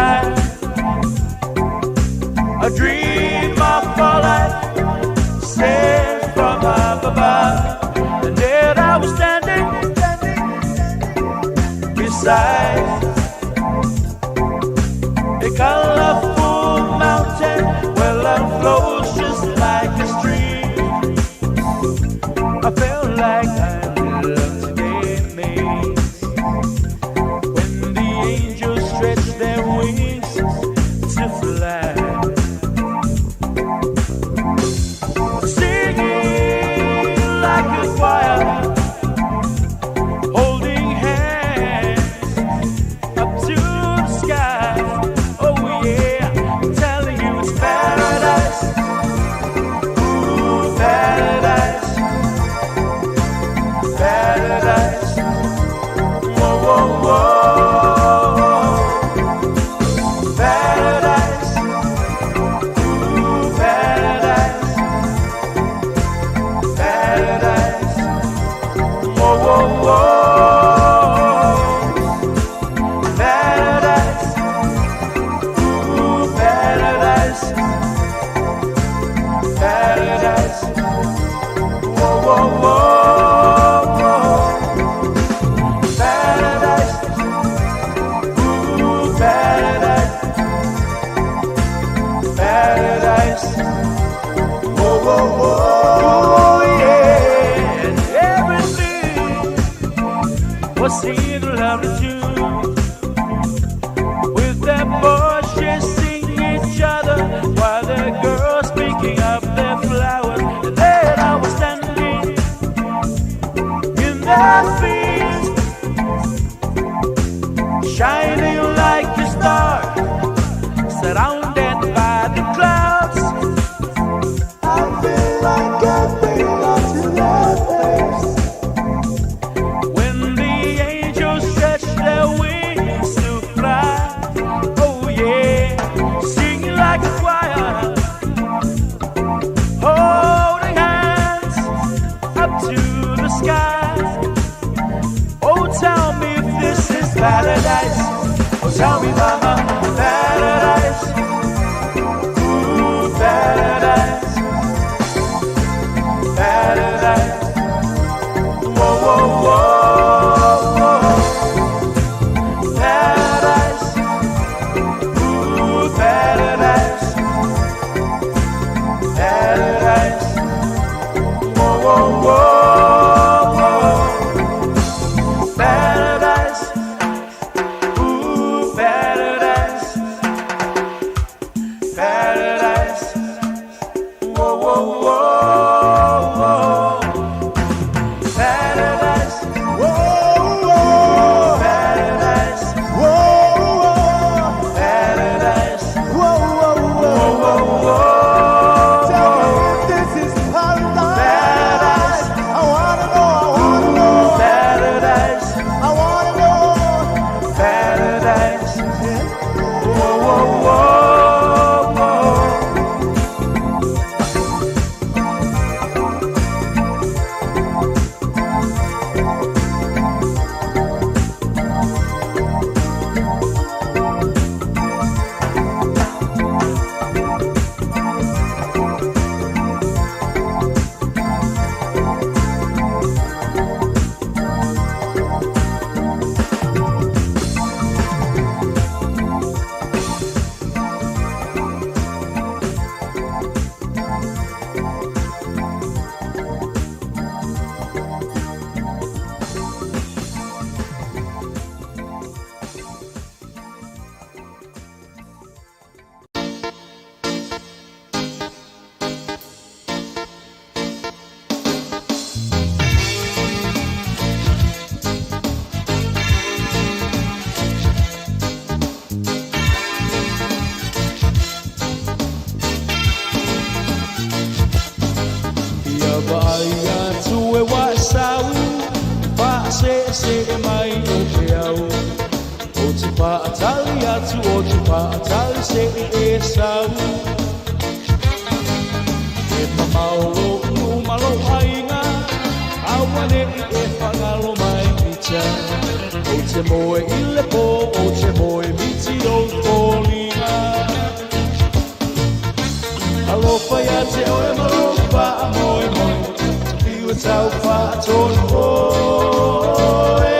inside. A dream of a life sent from up above. And there I was standing beside a colorful mountain where love flows just like a stream. I felt like I'm in love today, mate. When the angels stretch their wings to fly, singing like a choir, holding hands up to the sky. Oh yeah, I'm telling you it's paradise. Ooh, paradise, paradise. Whoa, whoa, whoa. Paradise, ooh, paradise, paradise. Whoa, whoa, whoa. Paradise, ooh, paradise, paradise. Whoa, whoa, whoa, whoa. Paradise, ooh, paradise, paradise. Whoa, whoa, whoa, yeah. And everything was singing lovely tune with their boys chasing each other while the girls picking up their flowers. And then I was standing in the field, shining like a star, surrounded by the clouds. I feel like I belong to that place. When the angels stretch their wings to fly, oh yeah, singing like a choir, holding hands up to the sky. Oh, tell me if this is paradise. Oh, tell me, mama, paradise. Ooh, paradise, paradise. Whoa, whoa, whoa, whoa. Paradise, ooh, paradise, paradise. Whoa, whoa, whoa, whoa. Paradise, ooh, paradise, paradise. Whoa, whoa, whoa, whoa. Paradise, Whoa, whoa, paradise, whoa, paradise. whoa, whoa, Whoa, whoa. whoa, whoa, Tell me whoa. if this is paradise. Paradise. I wanna know, I wanna know, Paradise, I wanna know. paradise. Whoa, whoa, whoa, whoa. Ia vaai atu e waasau, faaseesee mai o ke au. O te paatali atu, o te paatali se i e sau. E mamao lo umalo aiga, aua ne i e whangalo mai pita. O te moe i le pō, o te moe miti o tō. Alofa ia te oe ma lou faamoemoe, Fiu e tau faatonu oe.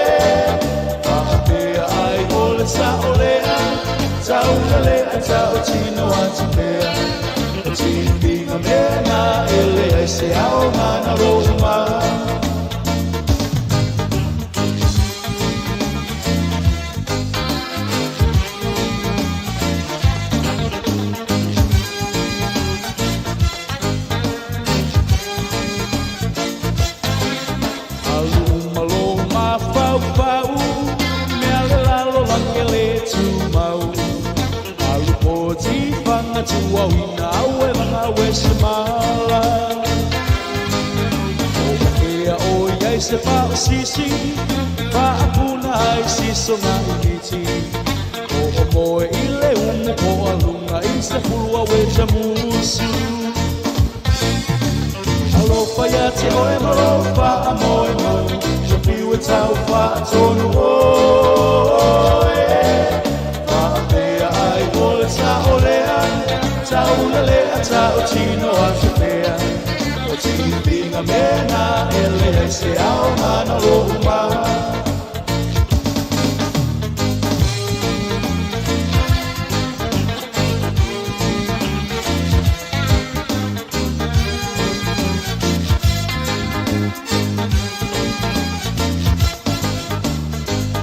Faapea ai o le sao lea, Taula lea tautino atu pea. O tipiga mea na e leai se aoga na lou mau. Alu uma lou mafaufau, mea le lalolagi e le tumau. Alu poti fanga tuauina au e vagau e se mala. O kea o iai se paosisi, faapuna ai siso nga imiti. O moe i le umu po alunga i se pulua we jamusu. Alofa ia te oe ma lou faamoemoe, Fiu e tau faatonu oe. Faapea ai o le sao lea, Taula lea tautino atu pea. O tipiga mea na e leai se aoga na lou mau.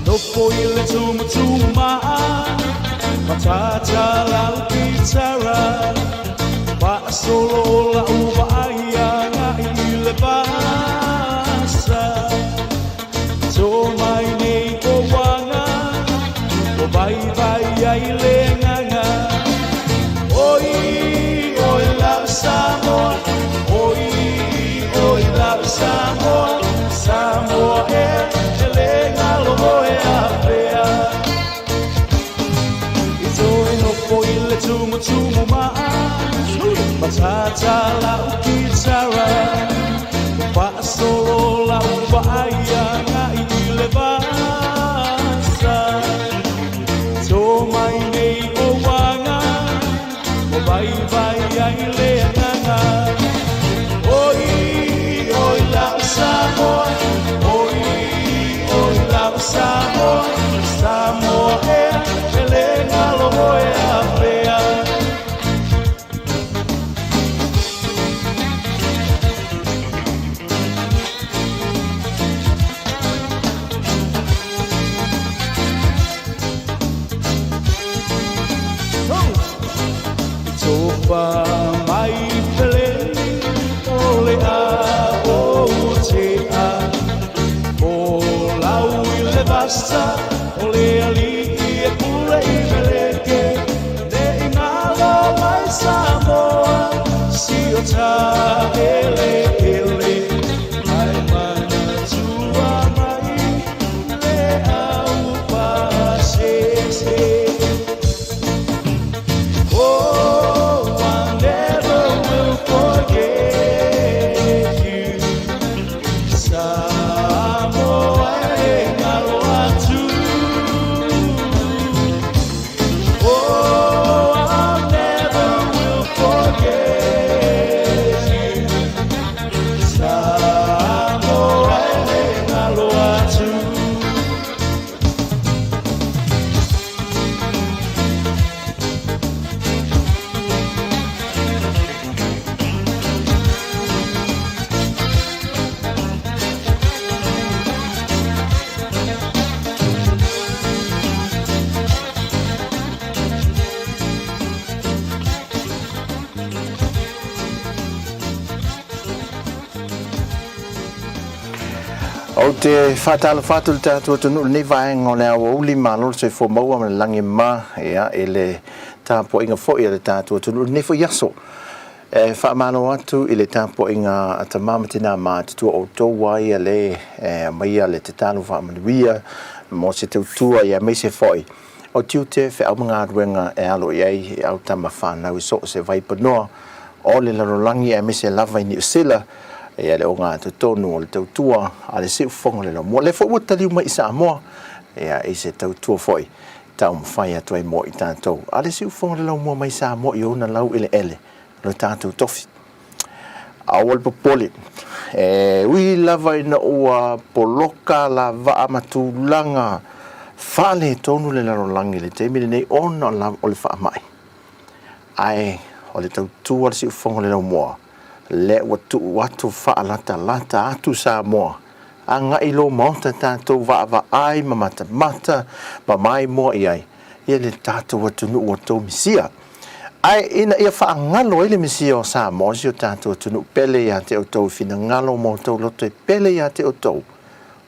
Nofo i le tumutumaa, Matata lau kitara, Faasolo lau vaai agai i le vasa. To mai nei o uaga, O vaivai ai le agaga. Oi, oi lau Samoa, Oi, oi lau Samoa, Samoa e, e le galo oe afea. I toe nofo i le tumutumu maa, Matata lau kitara, Faasolo lau vaai agai i le vasa. To mai nei o uaga, O vaivai ai le agaga. Oi, oi lau Samoa, Oi, oi lau Samoa, Samoa e, e le galo oe afea. Tofa mai peleni o le a o te a. O lau i le vasa o le alii e pule i Meleke. Ne i ngalo mai Samoa, si o ta ele ele. Ai manatua mai le au pasese. Oh, I never will forget you. Samoa e galo atu. Oh, I never will forget you. Samoa e galo atu. Ou te faatalofa atu i le tatou atunuu i lenei vaega o le aoauli, malo le soifua maua ma le lagi e mama ia, i le tapuaiga foi a le tatou atunuu i lenei foi aso. E faamalo atu i le tapuaiga a tama ma tinā matutua o outou a ia le e aumaia le tatalo faamanuia mo se tautua ia aemaise foi o tiute, feau ma galuega e alo i ai i au tama fanau i so o se vaipanoa o le lalolagi aemaise lava i Niu Sila ia le ogatotonu o le tautua a le Siufofoga o le Laumua. O lea foi ua taliu mai i Samoa ia i se tautua foi taumafai atu ai mo i tatou. A le Siufofoga o le Laumua mai Samoa i ona laueleele. Lo tatou tofi. Aua le popole, e ui lava ina ua poloka alavaa ma tulaga faaletonu le lalolagi i le taimi lenei ona o le faamai, ae o le tautua a le siufofoga o le laumua, lea ua tuu atu faalatalata atu Samoa agai i lou maota tatou vaavaai ma matamata ma maimoa i ai ia le tatou atunuu ua outou misia. Ae ina ia faagalo ai le misia o Samoa, si o tatou atunuu pele ia te outou i finagalo ma outou loto e pele ia te outou,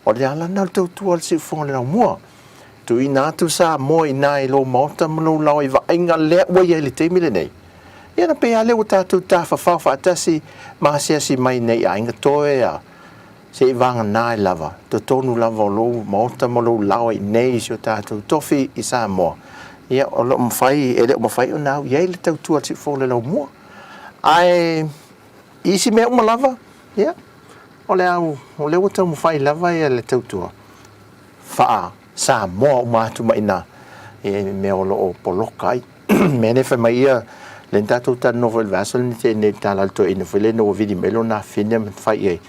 o le ala lena o le tautua a le siufofoga o le laumua. Tuuina atu Samoa i ina i lou maota ma lou laoa i vaaiga lea ua i ai i le taimi lenei. Ia na pei lava lea ua tatou tafafao faatasi ma asiasi mai nei i aiga toe a Se i vagana ai lava totonu lava o lou maota ma lou laoa i inei i si o tatou tofi i Samoa, ia, o lo o mafai, e le o mafai ona au i ai le tautua a le Siufofoga o le Laumua. Ae i isi mea uma lava, ia, o le au, o lea ua taumafai lava ia le tautua faa-Samoa uma atu ma i ina i mea o lo o poloka ai. mea lea fai mai ia, lea na tatou talanoa foi i le vaiaso lea na tea nei i le tala a le toeaina foi lea ina ua vili mai lona afine ma fai i ai,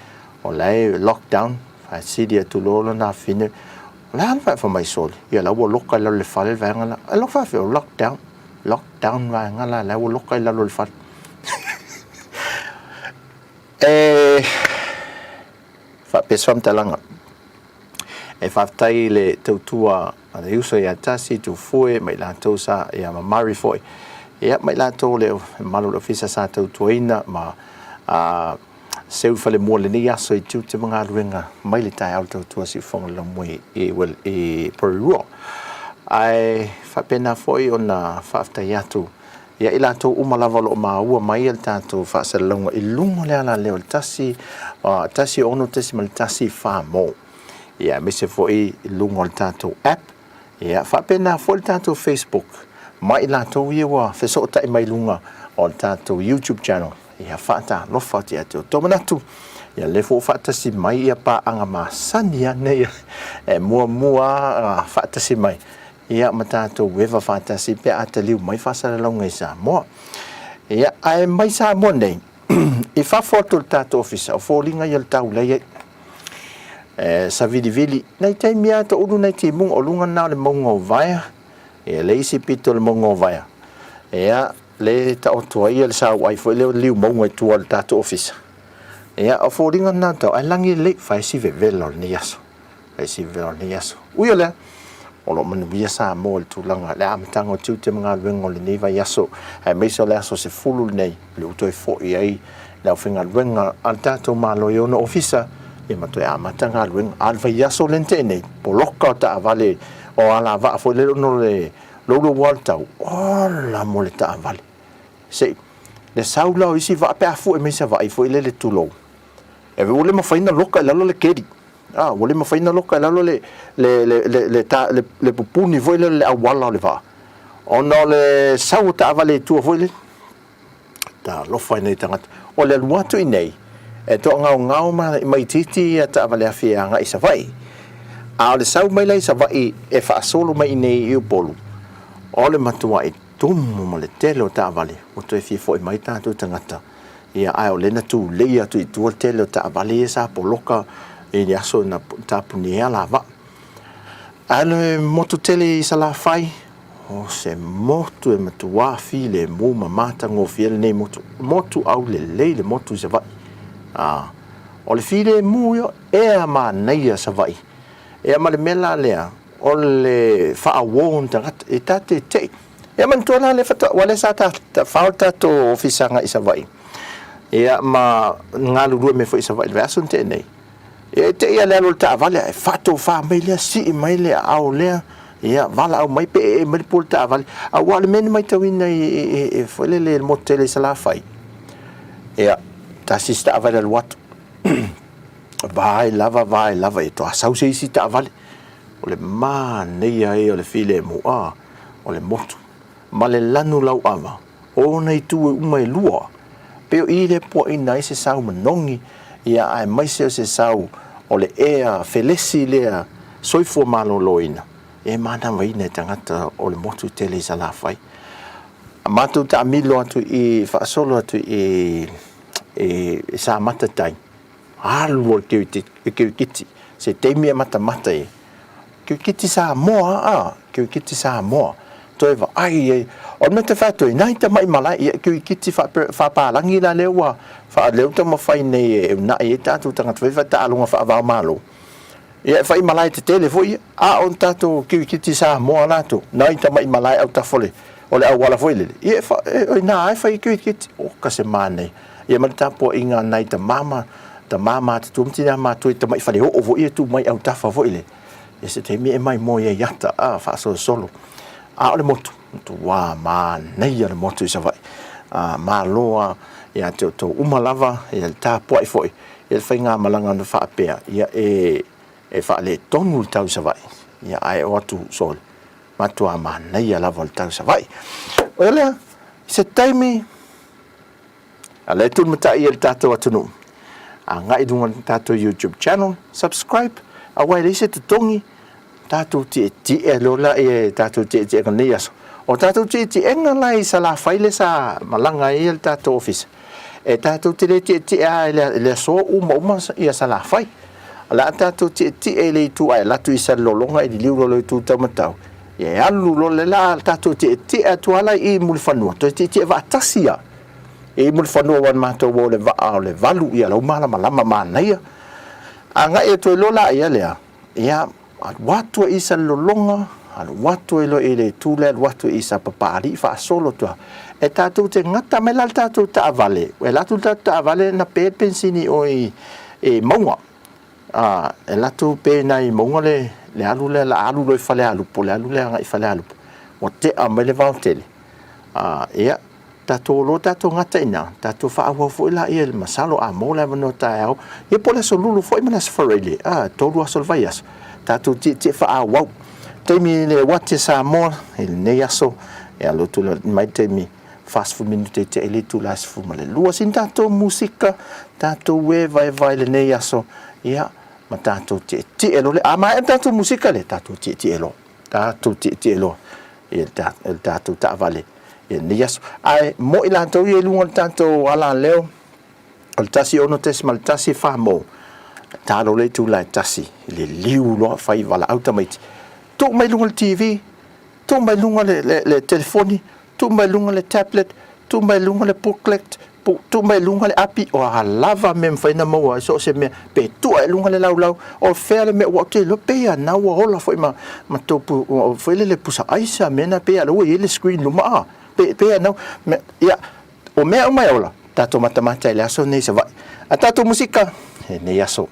o la e lockdown, faasili atu loa lona afine, o le a le fai mai sole, ia la ua loka i lalo o le fale le vaega la. E loka faafefea, o lockdown, lockdown vaega la, la ua loka i lalo o le fale. E faapea se faamatalaga. E faafetai i le tautua a le uso ia Tasi, Tufue ma i latou sa, ia ma Murray foi, ia ma i latou le mamalu o le ofisa sa tautuaina ma a, seu i falemua i lenei aso i tiute ma galuega mai le taeao le tautua siufofoga o le laumua i, i Porirua. Ae faapena foi ona faafetai atu ia i latou uma lava o lo o maua mai le tatou faasalalauga i luga o le alaleo o le 1, 1 6.1 Famo. Ia, aemaise foi i luga o le tatou app, ia, faapena foi le tatou Facebook, ma i latou ia ua fesootai mai i luga o le tatou YouTube channel, ia, faatalofa atu ia te outou. Manatu, ia, lea foi ua faatasi mai ia paaga masani lava nei e muamua faatasi mai, ia, ma tatou eva faatasi pe a taliu mai faasalalauga i Samoa. Ia, ae mai Samoa nei, i fafo atu o le tatou ofisa, o foliga ia o le taulai ai. E savilivili, nai taimi lava toulu nai timuga, o luga lena o le mauga o Vaea, ia le isi pito o le mauga o Vaea, ia, le taoto ai le sauai foi lea o le liu mauga i tua o le tatou ofisa. Ia, o foliga lena o le tau, ae lagi lelei, fai si vevela o lenei aso. Fai si vevela o lenei aso. Ui o lea, o lo o manuia Samoa i le tulaga, le amataga o tiute ma galuega o lenei vaiaso, aemaise o le aso 10 lenei, lea ua toe foi ai le aufaigaluega a le tatou Malo i ona ofisa, ia ma toe amata galuega. A o le vaiaso lea na tea nei, poloka o taavale o alavaa foi lele ona o le louloua o le tau, ola mo le taavale. Se i, le sau la o isi vaa pe a fue mai Savaii foi lele tulou, e ua le mafai ona loka i lalo le keli. A, ua le mafai ona loka i lalo le, le, le, le, le, ta, le, le pupuni foi lele, le auala o le vaa, ona o le sau o taavale i tua foi lele. Talofa i nei tagata. O le alu atu i nei, e toagaogao ma maitiiti ia taavale afi e agai i Savaii. A o le sau mai la i Savaii e faasolo mai i nei i Upolu, o le matuai tumu ma le tele o taavale ua toe fia foi mai tatou tagata. Ia, ae o lea na tulei atu i tua le tele o taavale ia sa poloka i le aso na tapunia ai alavaa. Ae o le motu tele i Salafai, O se motu e matuā filemu ma matagofie lenei motu. Motu aulelei le motu i Savaii. A, o le filemu ia, ea manaia Savaii. Ea ma le mea la lea, o le faauō o ni tagata, e ta te te'i. Ea manatua la lea faatoa, aua lea sa ta, ta fao le tatou ofisa agai i Savaii, ia ma galulue mai foi i Savaii i le vaiaso na tea nei. Ia e te i a le alu o le taavale ae faatofa mai lea, sii mai le aao lea, ia valaau mai pe ee mai le pua o le taavale. Aua o le mea na matauina i, i, i, i foi lele i le motu tele i Salafai, ia, tasi si taavale alu atu, vae lava, vae lava, ia toa sau se isi taavale. O le manaia ia o le filemu, a, o le motu ma le lanu lauava. O ona itu e uma e lua, pei o i lea e puaina ai se sau manogi, ia aemaise o se sau o le ea felesi lea soifua maloloina e manavaina e tagata o le motu tele i Salafai. Matou taamilo atu i faasolo atu i i Samata tai, alu o le kirikiti, se taimi e matamata i ai. Kirikiti Samoa a, kirikiti Samoa. Toe vaai i ai. O le mea te fai atu ai, nai tamai malae, ia kirikiti faapalagi la lea ua lea ua taumafai nei e uunai ai tatou tagata foi faataaloga faava-o-Malo. Ia e fai malae tetele foi ia, a o tatou kirikiti Samoa latou, nai tamai malae autafa o le auala foi lele, ia o i ina lava e fai ai kirikiti. Oka se manaia. Ia ma le tapuaiga a nai tama ma tama matutua ma tina matutua i tamai faleoo foi ia e tuu mai autafa foi lele, ia se taimi e maimoe ai i ata a, faasolosolo. A o le motu, matua manaia le motu i Savaii. Malo lava ia te outou uma lava le tapuai foi i le faigamalaga na faapea, ia e e faaletonu le tau i Savaii, ia ae oo atu sole, matua manaia lava le tau i Savaii. O lea, se taimi, a lea e tulimatai e le tatou atunuu, agai i luga o le tatou YouTube channel, subscribe, aua e leai se totogi, tatou tietie loa lea i tatou tietiega o lenei aso. O tatou tietiega la i Salafai lea sa malaga ai le tatou ofisa, e tatou te le tietie lava i le aso uma uma ia Salafai. O le a tatou tietie i le itu ae alu atu i Salelologa e liliu loa i le itu tau Matau, ia e alu loa le la tatou tietie atu lava la i i Mulifanua, toe tietie faatasi lava i Mulifanua aua na matou o i le vaa o le 8 ia la ua malamalama manaia. Agai atu ai loa laia lea, Ia, alu atu ai i Salelologa, alu atu ai loa i le itu lea, alu atu i Sapapaalii faasolo atu lava. E tatou te gata mai la le tatou taavale, e alu atu le tatou taavale na pe le penisini i o i Mauga. E alu atu pe i ina i Mauga le alu lea o le a alu loa i Falealupo, le alu lea agai i Falealupo, ua tea mai le vaotele. Ia, tatou o loa tatou gata i ina, tatou faaauau foi lea, masalo a maua le avanoa taeao, ia po o le Aso Lulu foi ma le Aso Faraile, a, 3 aso o le vaiaso, tatou tietie faaauau. Taimi i le uati a Samoa i lenei aso, e alu atu mai le taimi 40 minute i tea i le itula e 12. Sina tatou musika, tatou e vaevae i lenei aso, ia, ma tatou tietie loa. A maea le tatou musika lea, tatou tietie loa. Tatou tietie loa i le tatou taavale i lenei aso. Ae mo i latou ia i luga o le tatou alaleo, o le 106.1 Famo, talo le itula e 1, i le liu loa fai valaau tamaiti. Tuu mai luga o le TV, tuu mai luga le, le telefoni, tuu mai luga le tablet, tuu mai luga le booklet, tuu mai luga le api, o a lava mea e mafai ona maua ai so o se mea, pe tua i luga le laulau, o fea le mea, aua ou te iloa pei lava na ua ola foi ma, ma tou pu, foi lele pusa aisa mea na, pei lava ua i ai le screen luma, a, pe, pei lava na, ia, o mea uma e ola, tatou matamata i le aso lenei i Savaii. A tatou musika, i lenei aso.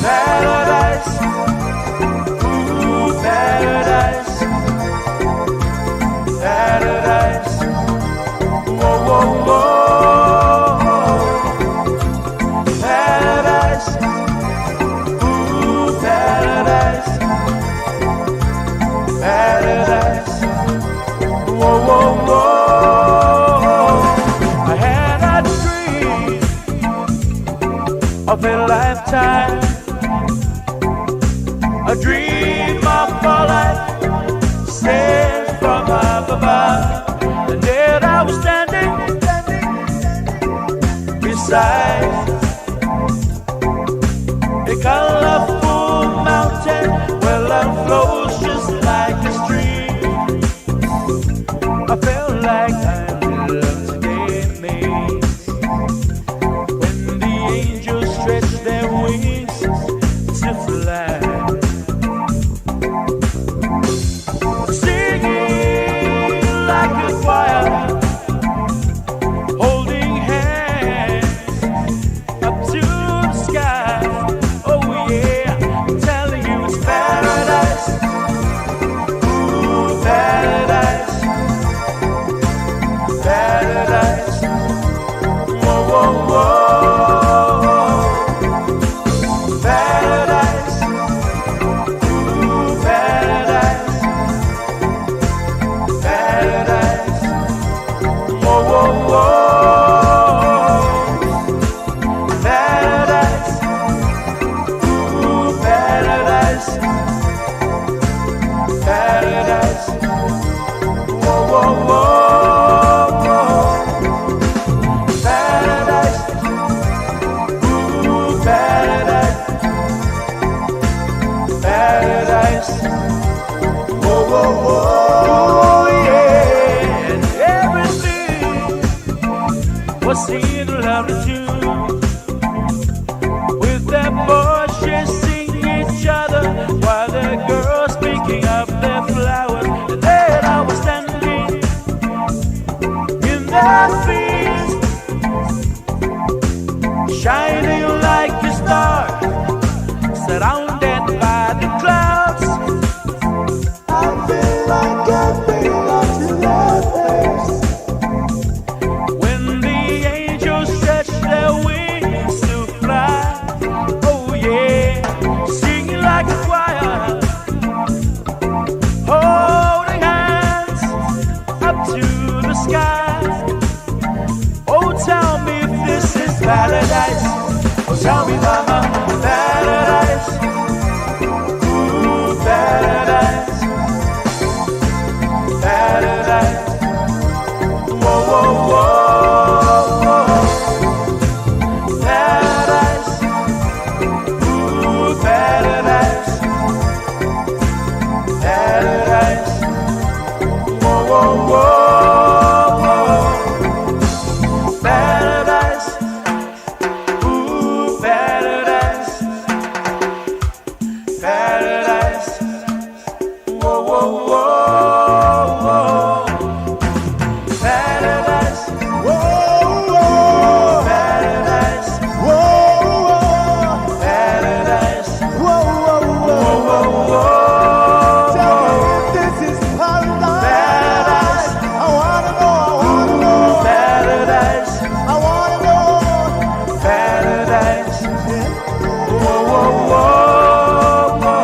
Paradise, ooh, paradise, paradise, whoa, whoa, whoa. Paradise, ooh, paradise, paradise, whoa, whoa, whoa. I had a dream of a lifetime, a dream of a life sent from up above. And there I was standing beside a colorful mountain where love flows just like a stream. I felt like I'm in love today, mate. When the angels stretch their wings to fly, singing like a choir, holding hands up to the sky. Oh yeah, I'm telling you it's paradise. Ooh, paradise, paradise. Paradise. Whoa, whoa, whoa. Paradise. Ooh, paradise. Paradise. Whoa, whoa, whoa. Paradise. Ooh, paradise. Paradise. Whoa, whoa, whoa, whoa. Paradise. Ooh, paradise. Paradise. Whoa, whoa, whoa, yeah. And everything was singing a lovely tune. With the bushes sing each other while the girls picking up their flowers. And there I was standing in the field, shining like a star, surrounded by the clouds. I feel like I've been lost to others. When the angels stretch their wings to fly, oh yeah, singing like a choir, holding hands up to the sky. Oh, tell me if this is paradise. Oh, tell me, mama, paradise. Ooh, paradise, paradise. Whoa, whoa, whoa, whoa. Paradise. Ooh, paradise. Paradise. Whoa, whoa, whoa, whoa. Paradise. Ooh, paradise. Paradise. Whoa, whoa, whoa, whoa. Paradise. Whoa, whoa, Paradise. whoa, whoa, Paradise. whoa, whoa, whoa. Whoa, whoa, Tell me if this is paradise. Paradise. I wanna know, I wanna know, Paradise. I wanna know. Paradise. Whoa, whoa, whoa, whoa.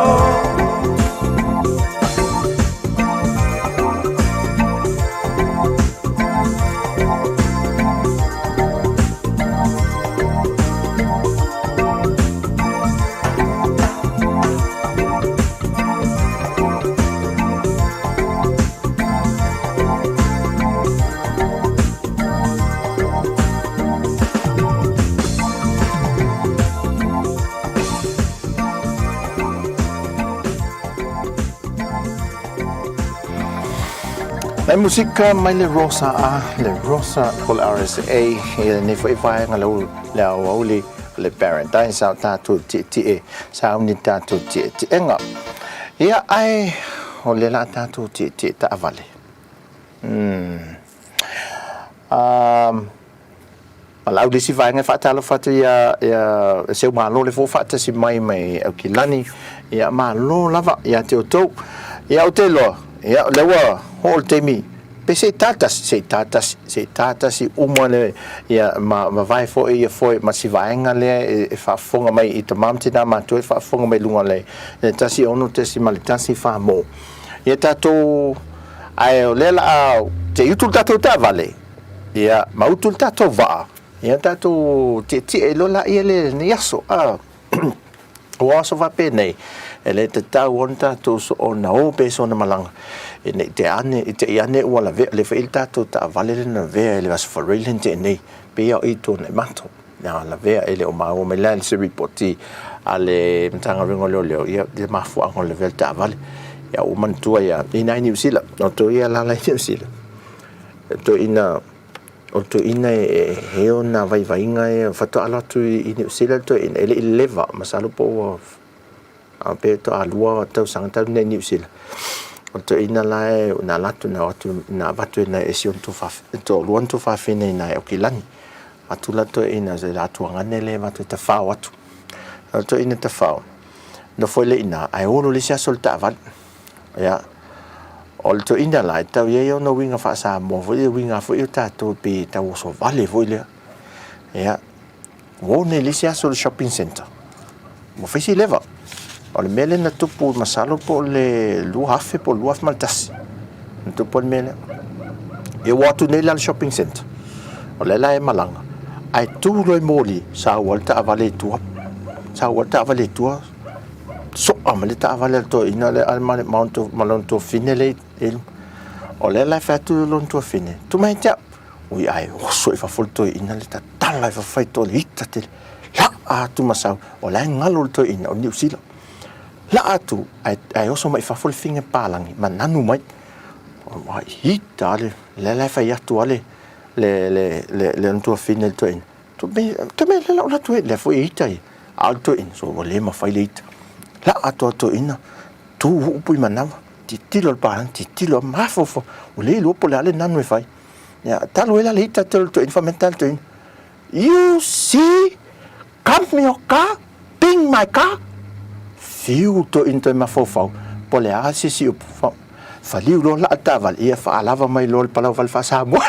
Nai musika mai le Rosa a le Rosa o le RSA i lenei foi vaega le aoauli o le Paradise a o tatou tietie sauni tatou tietiega. Ia ae o le la tatou tietie taavale. Malau le isi vaega e faatalofa atu ia ia seu malo le fo faatasi mai mai Aukilani. Ia malo lava ia te outou. Ia ou te iloa, ia o lea ua oo le taimi pe se i tatasi, se i tatasi, se i tatasi uma le ia ma vavae foi ia foe ma si vaega lea e faafofoga mai i tama ma tina matua e faafofoga mai i luga o le 16.1 mo. Ia tatou ae o lea la te i utu le tatou taavale. Ia, ma utu le tatou vaa, ia tatou tietie loa laia le lenei aso. A, ua aso faapenei, e le tatau ona tatou soona o pe soona malaga, e nei te ane, i te i ane ua lavea, le foi le tatou taavale le na lavea i le Aso Faraile na tea nei, pei a o i tona i mato. Na lavea e le o maua mai la se ripoti a le Matagaluega o Leoleo, ia, le mafuaaga o le lavea o le taavale. Ia, ua manatua ia, i na i Niu Sila, o tou ia lala i Niu Sila. Toeaina, o le toeaina e ona vaivaiga e faatoa alo atu i Niu Sila le toeaina, e le i leva, masalo po ua pe toalua tausaga talu nei i Niu Sila. O le toeaina la e na ala atu, na o atu, na avatu e nai e si ona toalua ona tuafafine i nai Aukilani. Atu la le toeaina, se atuagane lea e avatu e tafao atu. O le toeaina tafao, nofo ai lea i ina, ae olo le isi aso i le taavale. Ia. O le toeaina la, e tau i ai ona uiga faa-Samoa foi lea, uiga foi o tatou pei e tau oso vale foi lea. Ia, ua oo nei i le isi aso i le shopping centre, ua fai si leva. O le mea lea na tupu masalo po o le 2000 po o le 2001 na tupu ai le mea lea. Ia ua o atu nei la i le shopping centre, o lea la e malaga, ae tu loa i moli, sau lava le taavale i tua, sau lava le taavale i tua, soa ma le taavale a le toeaina lea ma lona tuafafine lea i luma. O lea la e fai atu lona tuafafine, tuu mai ia te au. Ui ae oso i fafo le toeaina le tatala i fafo faitotoa le ita tele. Laa atu ma sau, o la e galo le toeaina o Niu Sila. Laa atu ae oso mai i fafo le figa palagi ma nanu mai. Ua ita lava le, lea la e fai atu lava le tuafafine i le toeaina, Tuu mai lea la ou alu atu ai, lea foi e ita ia. A o le toeaina, so ua le mafai le ita. Laa atu lava le toeaina, tu upu i manava, tilotilo i le palagi, tilotilo, mafaufau, ua le iloa po o le a le nanu e fai. Ia, talu ai la le ita tele o le toeaina, fai mai le toeaina, You see, come your car, ping my car. Fiu le toeaina toe mafaufau, po o le a se isi upu. Faliu loa laa le taavale, ia faalava mai loa le palau fale faa-Samoa.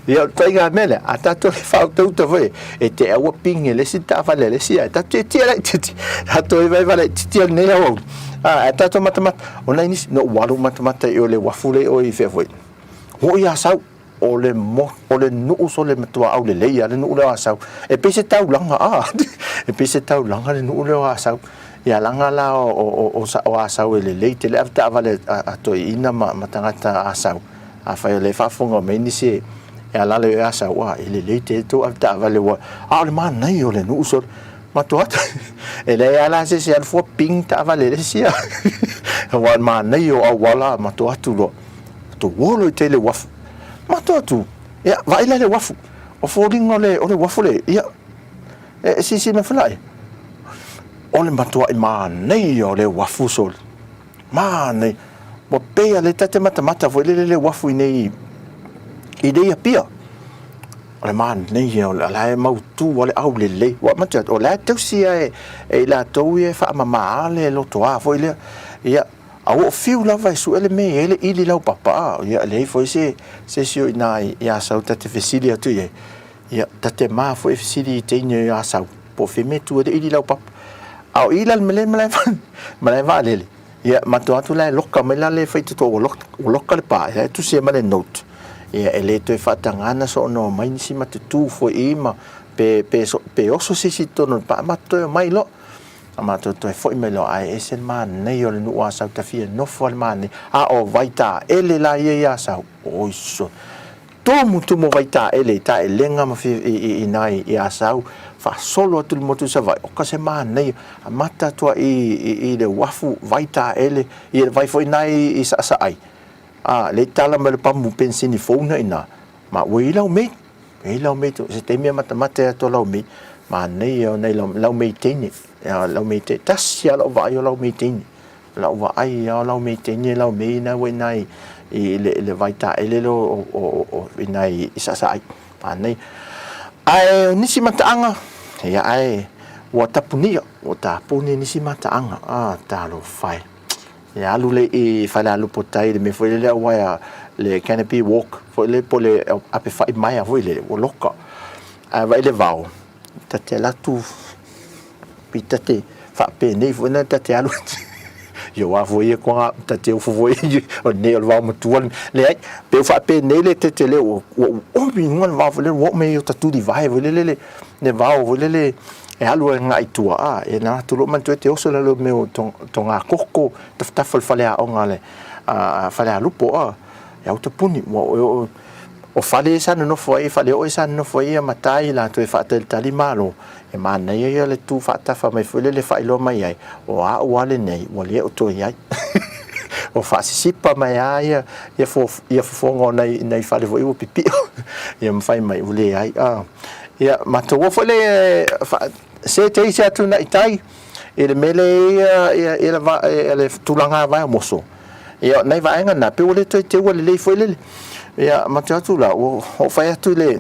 Ia, o le ituaiga mea lea, a tatou le faautauta foi, e te aua ping e le isi taavale a le isi, ae tatou tietie laitiiti, tatou vaivai laitiiti i lenei aoauli. Ae tatou matamata, o nai nisi, na ou alu matamata i o le uafu lea i o i fea foi, ua oo i Asau, o le mo, o le nuu sole matua aulelei lava le nuu lea o Asau. E pei se taulaga, a, e pei se taulaga le nuu lea o Asau. Ia laga la o, o, o, o Asau e lelei tele ave taavale a, a toeaiina ma, ma tagata Asau. Afai o lea e faafofoga mai nisi e, e alaala i Asau, a, e lelei tele tou ave taavale ua, a o le manaia o le nuu sole. Matua atu, e leai lava la se isi e alu fua ping taavale e le isi a. Aua o le manaia o auala, matua atu loa. Matou olo i tai le uafu. Matou atu, ia, vaai la i le uafu. O foliga o le, o le uafu le, ia, e, e silasila mai foi laia. O le matuai manaia o le uafu sole. Manaia. Ua pei lava o lea ta te matamata foi lele i le uafu i nei, i nei Apia. O le manaia o la e mautu lava le aulelei. Ua manatu atu, o la e tausi lava e, e i latou ia e faamama le lotoa foi lea. Ia, A ua ou fiu lava e sue le mea e i ai le ʻili laupapa, a, ia, e leai foi se, se isi o i ina i Asau ta te fesili atu i ai. Ia, ta te ma foi e fesili i teine o Asau, po o fea mea e tu ai le ʻili laupapa. A o i la le mea malae, malae vaalele, ia, matou atu la e loka mai la le faitotoa ua loka, ua loka le pā, ia e tusi ai ma le note. Ia, e le toe faataga ona soona omai nisi ma te tu foi i ma pe, pe, pe oso se isi i totonu o le pā, matou toe omai loa. A matou toe foi mai loa, ae ese le manaia o le nuu Asau ta fia nofo a le manaia. A o Vaitaele la ia i Asau, oi sole. Tumu tumu o Vaitaele i taelega ma fia i i i nai i Asau, faasolo atu i le motu i Savaii, oka se manaia. Amata atu ai i i i le uafu Vaitaele, ia le vai foi nai i Saasaai. A, lea i tala mai le pamu penisini fou na i ina, ma ua i lau mate. E i lau mei, se taimi e matamata atu lau mei, manaia o nai lau, lau mei teine, ia, lau mei teine, tasi lava lau vaai o lau mei teine, lau vaai lava o lau mei teine, lau mei na ua i ina i, i le, le vai taele lea o, o, o, o, i ina i Saasaai, manaia. Ae o nisi mataaga, ia ae ua tapunia, ua tapuni nisi mataaga, a, talofa e. E alu lea i Falealupo tai i le mea foi lele aua le canopy walk foi lele po o le ape fai maea foi lele ua loka. Ae vaai le vao, ta te alu atu pei ta te faapenei foi lea ta te alu ia aua foi ia koga ta te ofo foi o lenei o le vao matua leai pei ua faapenei le tetele ua omi i luga le vao foi lele ua oo mai i ota tulivae foi lele le vao foi lele e alu agai i tua, a, e na atu loa manatua e te oso i lalo o mea o togakoko, tafatafa o le faleaoga a le Falealupo, a, e au tapuni, ua o, o fale ia sa nonofo ai, faleoo ia sa nonofo ai ia matai latou e faatalitali malo, e manaia ia le tu faatafa mai foi lele e faailoa mai ai, o au lava lenei ua le o toe i ai. Ua faasisipa mai lava ia, ia, ia fofoga o nai, nai fale foi ua pipio, ia ma fai mai ua leai. A. Ia, matou o foi le se te isi atu na i tai i le mea le ia ia ia le le tulaga vae o moso. Ia nai vaega na pe ua le toe teua lelei foi lele. Ia matou atu la ua o fai atu le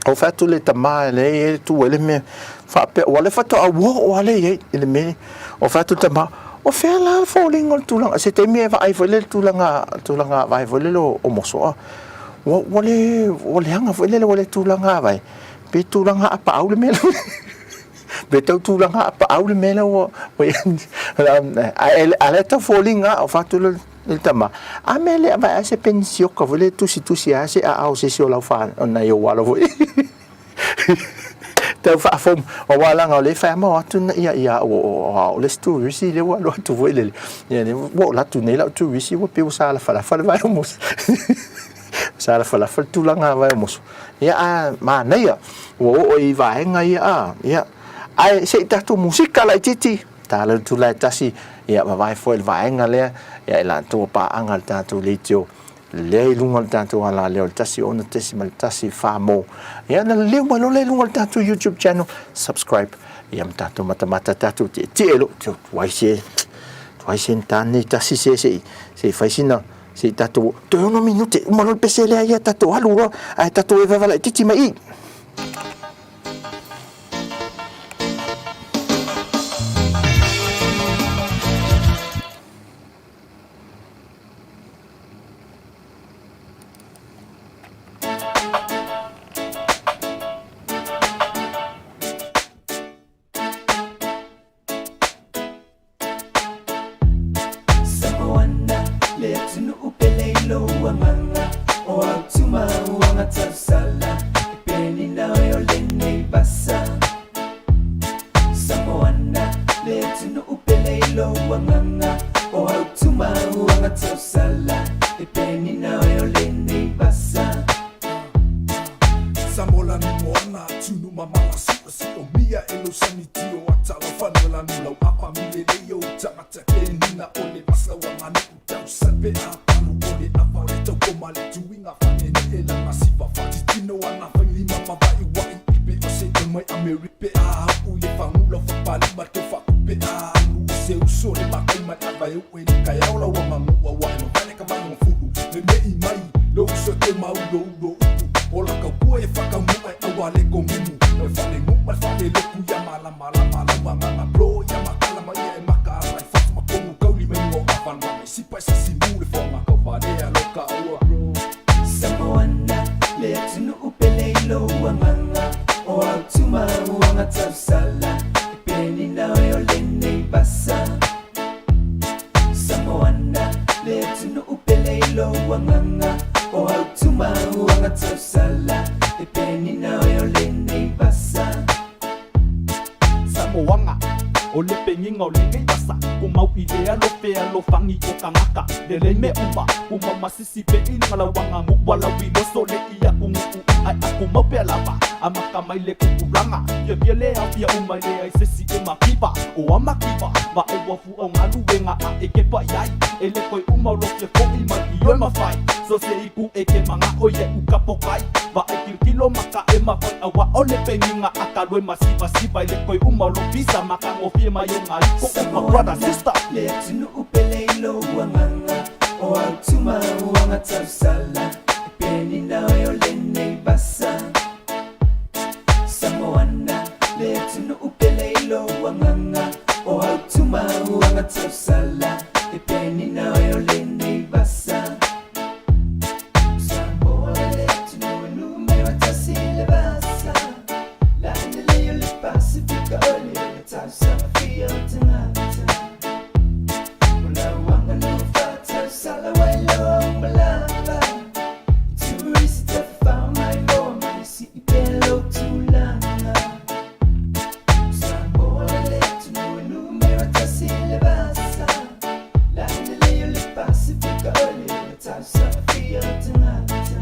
o fai atu le tama le e tu ai le mea faapea ua le faatoa ua o ale i ai i le mea o fai atu le tama. O fea la le foliga o le tulaga, se taimi e vaai foi lele i le tulaga, tulaga vae foi lele o moso, a. Ua, ua le, ua leaga foi lele, ua le tulaga vae, pe tulaga apaau le mea lea. Pe tau tulaga apaau le mea lea ua i ai. Ae lea tau foliga o fatu le tama. A mea le vae se penisioka foi le tusitusi a se aao o se isi o lau wha, o nai ou alo foi. Tau faafou, aua leaga o lea e fai lava ma o atu ia ia au o o le isi turisi lea ua alu atu foi lele. Ia lea ua oo atu nei lau turisi ua pei ua salafalafa le vae o moso. Salafalafa le tulaga vae o moso. Ia a manaia ua oo i vaega ia a ia ae se i tatou musika laitiiti tala le tula e tasi ia vavae foi le vaega lea ia i latou o paaga le tatou leitio lea i luga o le tatou alaleo i le 16.1 Famo. Ia na liliu mai loa lea i luga o le tatou YouTube channel, subscribe, ia ma tatou matamata tatou tietie lo, tuai se, tuai se tane tasi se se se fai sina se tatou toe ono minute uma loa le pese lea ia tatou alu loa ae tatou e vavala titi mai i. Samoana le atunuu pele i lou agaga O autuma uaga tausala E penina oe o lenei vasa Samoana le atunuu pele i lou agaga O autuma uaga tausala E penina oe o lenei vasa Samoa lani moana tunu mamala si'a si'o mia e lau sani tio ata lau fanua lanu lau apa mile lei o tagata penina o le vasa ua ganu'u tau pe a panu o le apa o le taukoma le tuiga fanene'e lana siva faatitino ana failima ma va'iva'i i pe o se toe mai Amerika pe a u'u le fagula fapalima le taufaku pe a alu o se uso le makai ma le ava e u'e le kaeao lau aganu'a ua e mavae le kavaioga fulu meme'i mai le uso e toe mauloulo upu o la kaupua e whakamu'a e aua le komumu le whale ma le whale loku ia malamalama lau agaga bro ia makala ma ia e makaala i fatu makomu kauli mai ngo avanua mai sipa e sasimu le foga kauvalea lo kaua bro. Samoana le atunuu pele i lou agaga O autuma uaga tausala E penina oe o lenei vasa Samoana le atunuu pele i lou agaga O autuma uaga tausala E penina oe o lenei vasa Samoaga o le pengiga o lenei vasa Kumau i le alo fealofagi o tagata Lelei mea uma kumau masisi pe i luga lau aganuʻu Ua lau i loso le i aku nuʻu ae aku mau pea lava Amata mai le tupulaga Fiafia le ao fia uma e leai se isi e makiva O a makiva vaai ua fuʻa o galuega a e kepa i ai E le toe uma o lo fia foʻi mai i oe mafai So se itu e ke manaʻo iaʻu ka pokai Vaai tilotilo maka e mafai Auā o le pengiga a ka lue masivasiva E le toe uma o lo visa Makagofie mai o ngā iko uma brother sister. Le atunuu pele i lou agaga O autuma uaga tausala E penina oe o lenei vasa Samoana le atunuu pele i lou agaga O autuma uaga tausala E penina oe o lenei vasa Samoa le atunuu e numera tasi i le vasa Lalelei o le Pasifika o le ola tausaga fia o tagata O lau aganuu faatausala ua iloa uma lava I turisi tafafao maimoa mai sii pea lou tulaga Samoa le atunuu e numera tasi i le vasa Lalelei o le Pasifika o le ola tausaga fia o tagata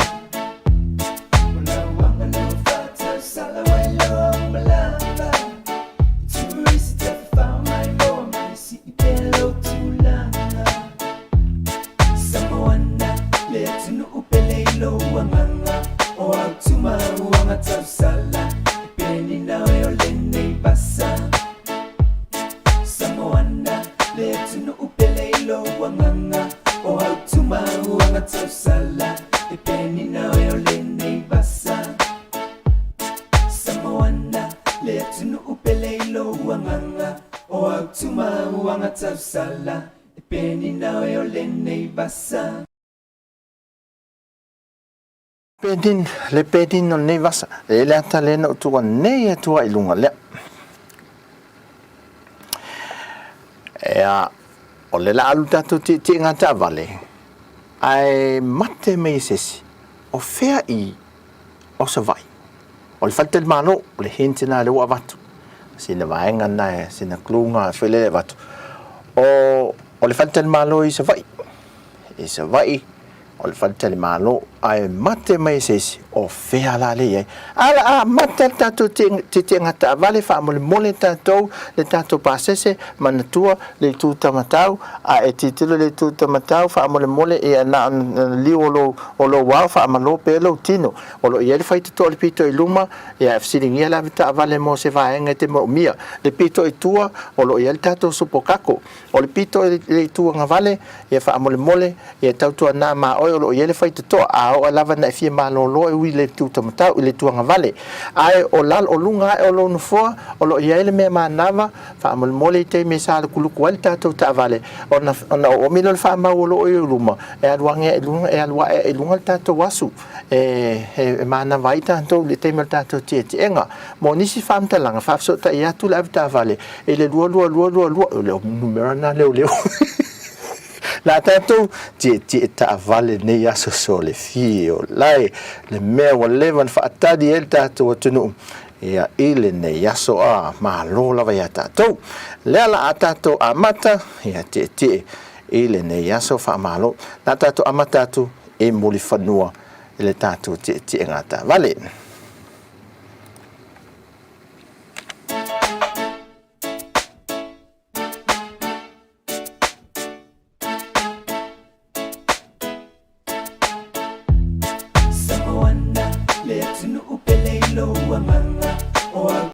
O lau aganuu faatausala ua iloa uma lava I turisi tafafao maimoa mai sii pea lou tulaga Samoana le atunuu pele i lou agaga O autuma uaga tausala E penina oe o lenei vasa Samoana le atunuu pele i lou agaga O autuma uaga tausala E penina oe o lenei vasa Samoana le atunuu pele i lou agaga O autuma uaga tausala. Penin, le penin o lenei vasa, e le ata lea na ou tuua nei atu ai i luga lea. Ea, o le la alu tatou tietie taavale, ae mate mai e se isi, o fea i o Savaii? O le faletalimalo, o le hint lena lea ua avatu. Sina vaega lena, sina clue lena foi lea e avatu. O, o le faletalimalo i Savaii. I Savaii, o le faletalimalo, ae mate mai e se isi, o fea la lea i ai? A la amata le tatou tietiega taavale, faamolemole tatou le tatou pasese, manatua le itu tamatau, a e tilotilo i le itu tamatau, faamolemole ia na ona liu o lou, o lou ao, faamalo pea lou tino. O lo o i ai le faitotoa i le pito i luma, ia e fesiligia le avetaavale mo se vaega e te manaomia. Le pito i tua, o lo o i ai le tatou supokako. O le pito i le itu agavale, ia faamolemole, ia tautuana ma oe o lo o i ai le faitotoa, a oo lava ina e fia malolo e ui i le itu taumatau, i le itu agavale. Ae o lalo, o luga ae o lou nofoa, o lo o i ai le mea manava, faamolemole i taimi e salukuluku ai le tatou taavale, ona, ona oomi lea o le faamau o lo o i ou luma, e alu ane i luga, e alu ae i luga le tatou asu, e, e manava ai tatou i le taimi o le tatou tietiega. Mo nisi faamatalaga, faafesootai atu le avetaavale i le 22222, o le numera lena leoleo. La tatou tietie taavale nei aso solefie o lae le mea ua leva ona faatali ai le tatou atunuu ia i lenei aso a malo lava ia tatou. Lea la a tatou amata ia tietie i lenei aso faamalo. La tatou amata atu i Mulifanua i le tatou tietiega taavale. Samoana, le atunuu pele i lou agaga o au.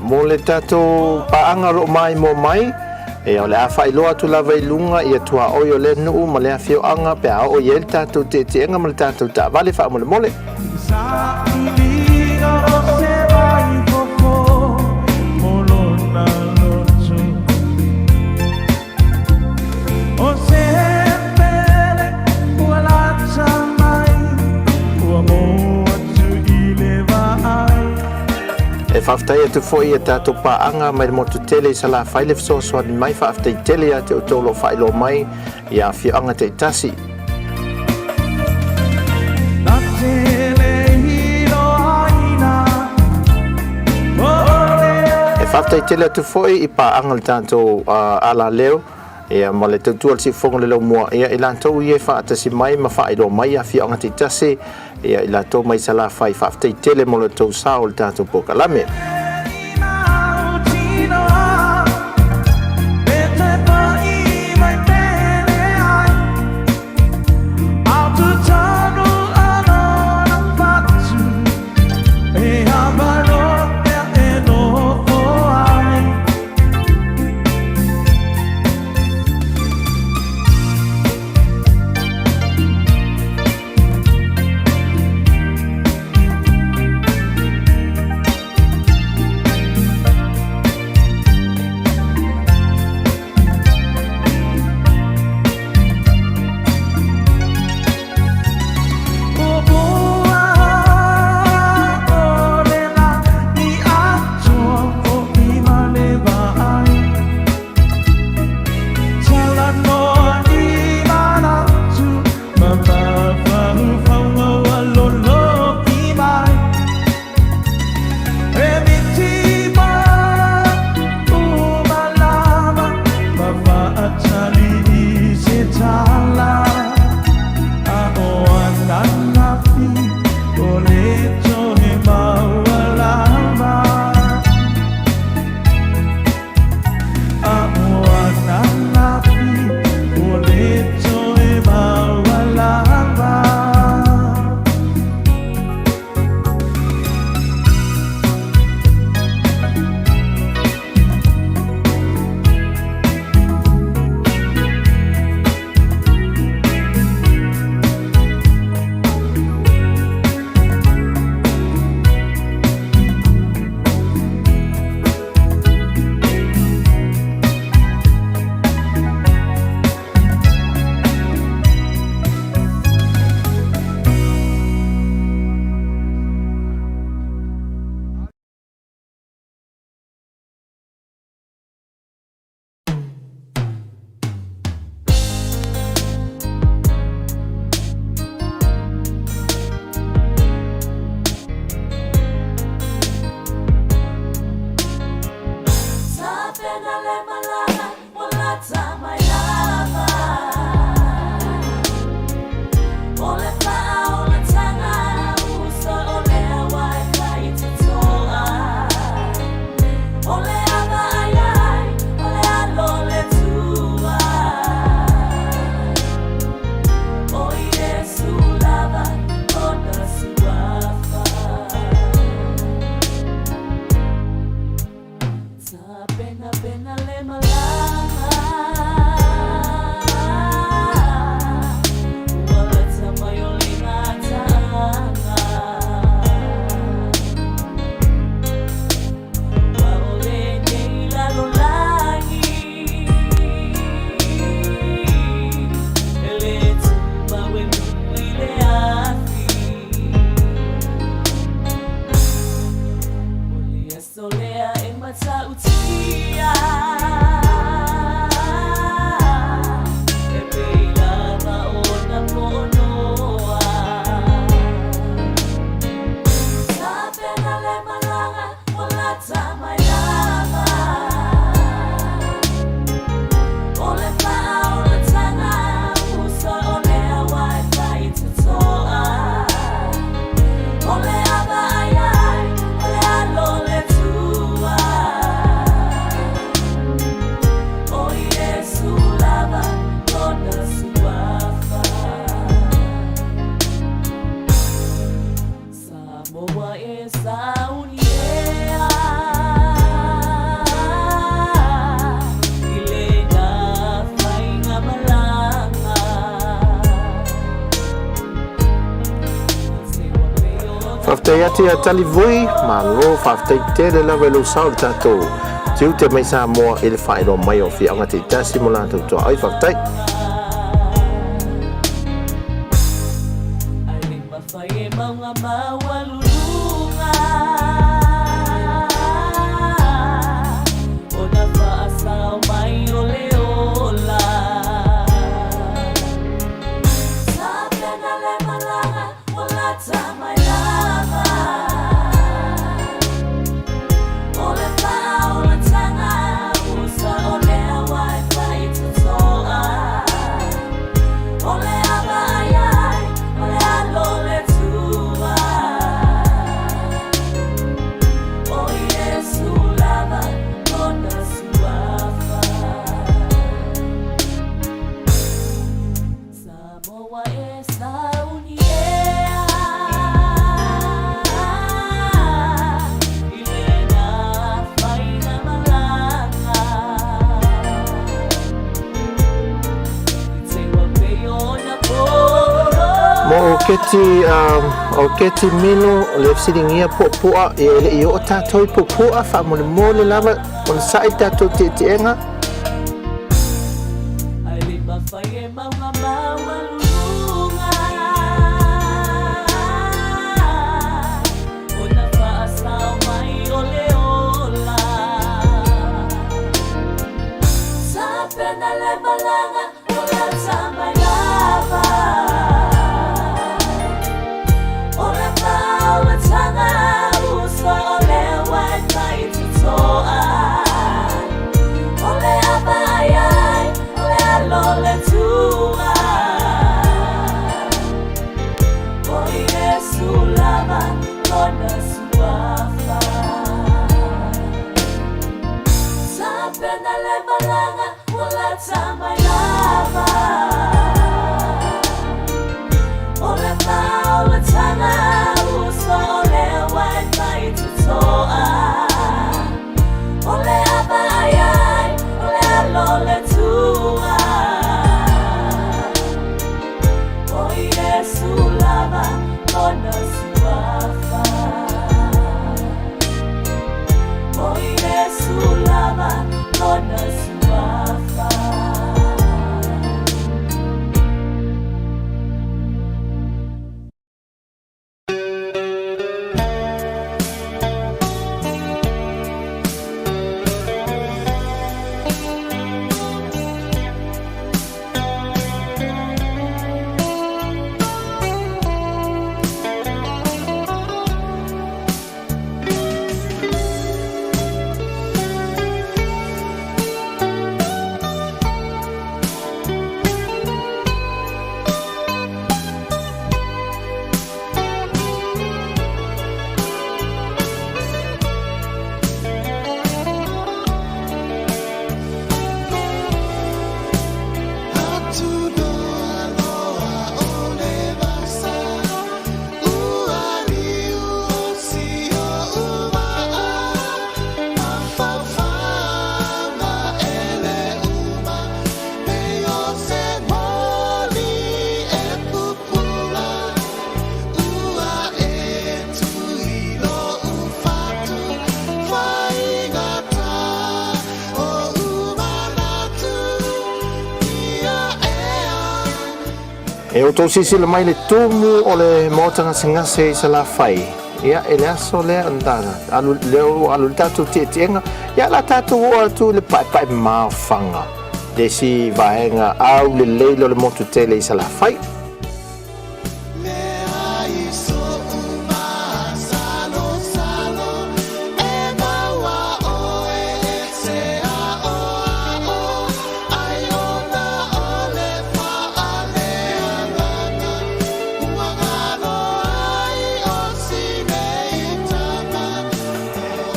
Mo le tatou paaga o lo o maimoa mai, ia o le a faailoa atu lava i luga ia tuaoi o lea nuu ma lea afioaga pe a oo i ai le tatou teeteega ma le tatou taavale faamolemole. E faafetai atu foi i a tatou paaga mai le motu tele i Salafai le fesoasoani mai. Faafetai tele ia te outou o lo o faailoa mai i afioaga taitasi. E faafetai tele atu foi i paaga o le tatou alaleo ia ma le tautua o le siufofoga o le laumua ia i latou ia e faatasi mai ma faailoa mai afioaga taitasi ia i latou mai Salafai. Faafetai tele mo lo outou sao o le tatou polokalame. Faafetai atu ia Talivui, malo faafetai tele lava i lou sao i le tatou tiute mai Samoa i le faailoa mai o afioaga taitasi mo latou tuaoi. Faafetai. Mo o Keti, o Keti Milo, o le fesiligia puapua, ia e le i oo tatou i puapua, faamolemole lava, onosai le tatou tietieega. E outou silasila mai i le tumu o le Maota Gasegase i Salafai, ia, i le aso lea, alu, lea ua alu le tatou tietiega, ia, la tatou oo atu i le paepae maofaga, le isi vaega aulelei lea o le motu tele i Salafai.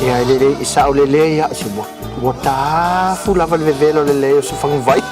Ia, e lelei, e sao lelei ia, se ua, ua tafu lava le vevela o le lelei o se faguvai.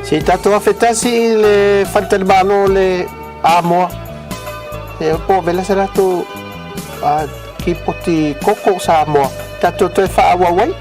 Se i tatou afe tasi i le faletalimalo o le Amoa. E po o vela se latou kipoti koko Samoa. Tatou toe faaauau ai.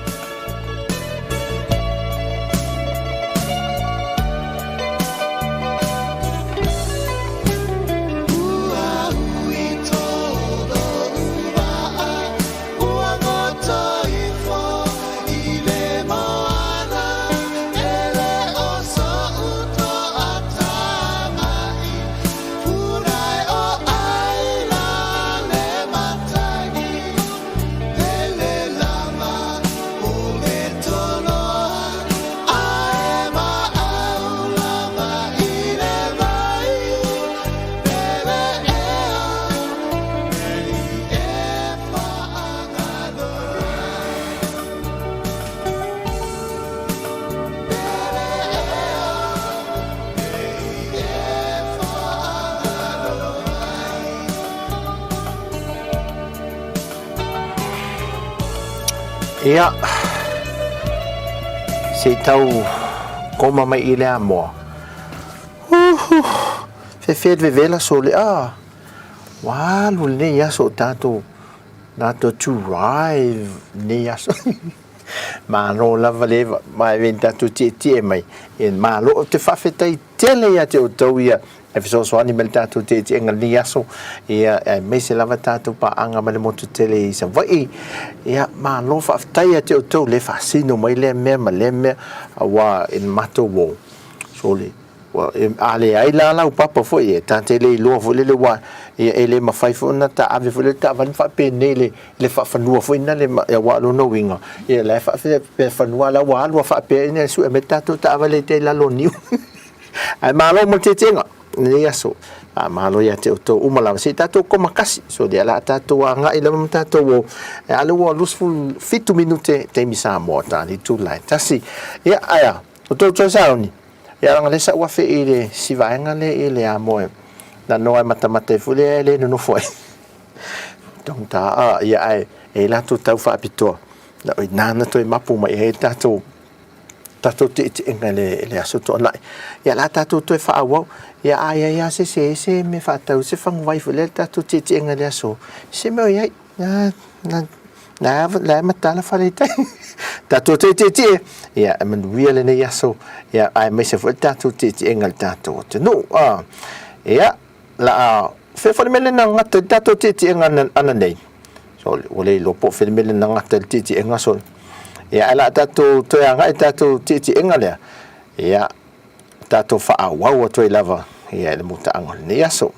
Ia, se i tau koma mai i le amoa. Uhu, fefe le vevela sole, ah, ua alu lenei aso o tatou, tatou drive lenei aso. Malo lava le ma e veni tatou tietie mai. E malo, ou te faafetai tele ia te outou ia e fesoasoani mai le tatou tietiega lenei aso, ia aemaise lava tatou paaga ma le motu tele i Savaii. Ia malo faafetai ia te outou le faasino mai lea mea ma lea mea aua i le matou o sole Ua, a leai la lau papa foi, e ta te le iloa foi lele ua, ia, e le mafai foi ona ta ave foi lele taavale ma faapenei le, le faafanua foi na le, aua o lona uiga, ia la e faafanua la ua alu a faapea ina e sue mai le tatou taavale i tai lalo o niu. Ae malo mo le tietiega i lenei aso. Faamalo ia te outou uma lava. Se i tatou koma kasi. So lea la tatou agai lava ma tatou o. E ale ua 27 minute taimi Samoa tani itula e tasi. Ia, aia, o tou toe sauni. Ia leaga lea sa ou afe i le si vaega lea i le amoe na noa e matamata ai foi lea e le nonofo ai. Taugata a ia ae e i latou tau faapitoa. Na o ina na toe mapu mai ai tatou tatou tietieega i le, le aso tuanai. Ia la tatou toe faaauau. Ia a i ai lava se se se mea faatau se faguvai foi lea le tatou tietieega i le aso. Se mea o i ai. Na, na, na, la e matala fale i tai. Tatou te tietie. Ia, e manuia lenei aso. Ia, aemaise foi le tatou tietiega i le tatou atunuu. Ah, ia, la a, fea foi le mea lea na gata i le tatou tietiega ananei. Sole, ua le iloa po o fea le mea le na gata i le tietiega, sole. Ia, ae o le a tatou toe agai i le tatou tietiega lea, ia, tatou faaauau atu ai lava ia i le mutaaga o lenei aso.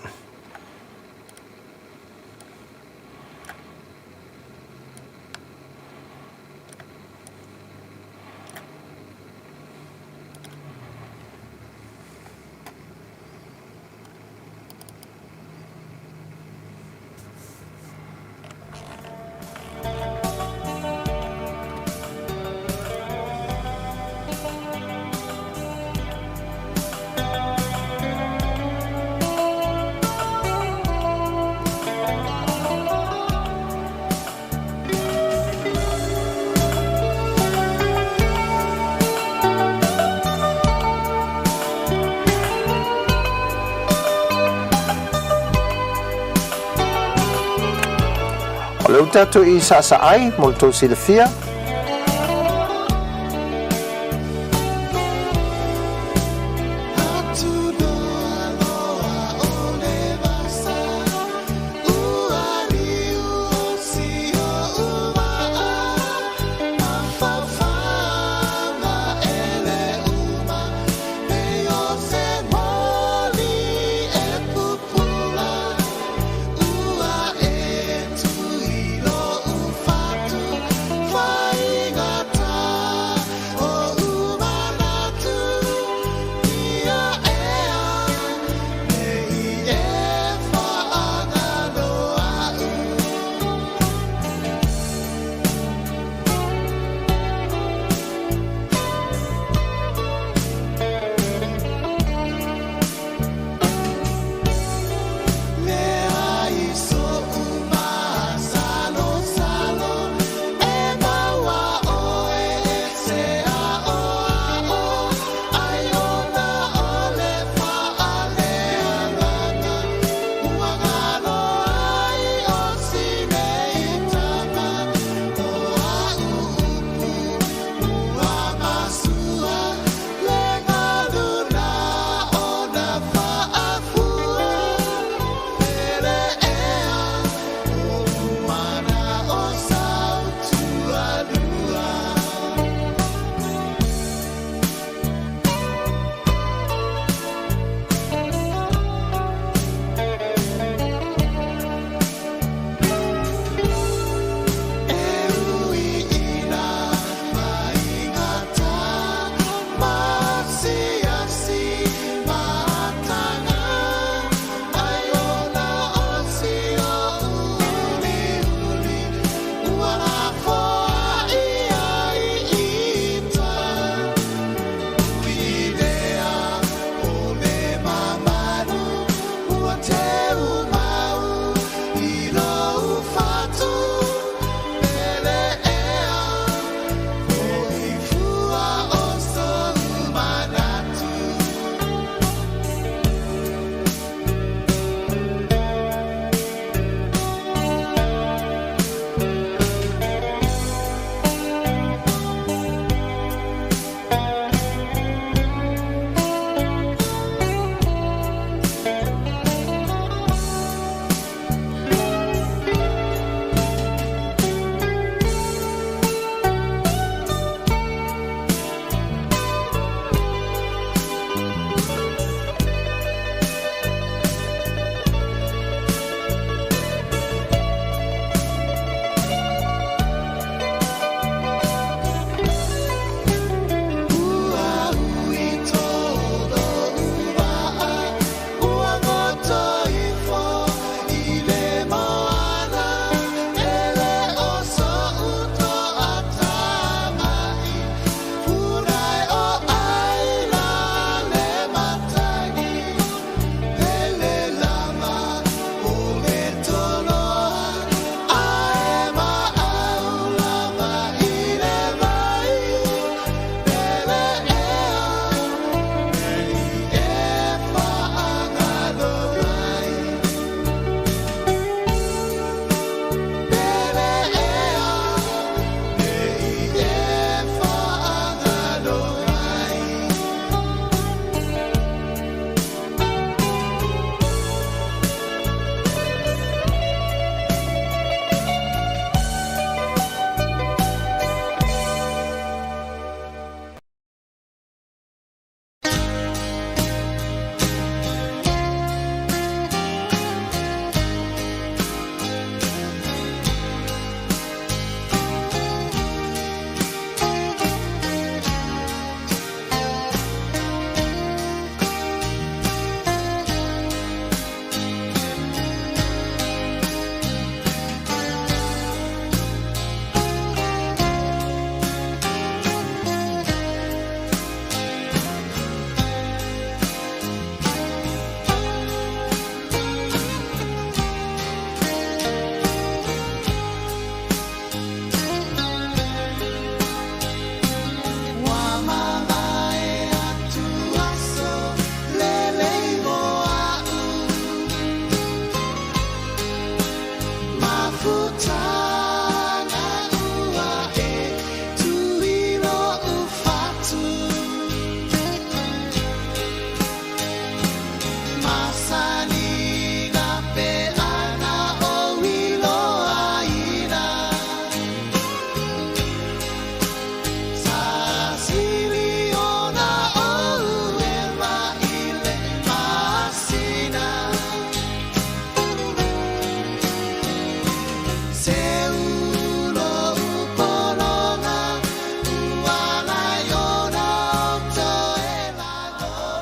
O le uta atu i Saasaai mo le tou silafia.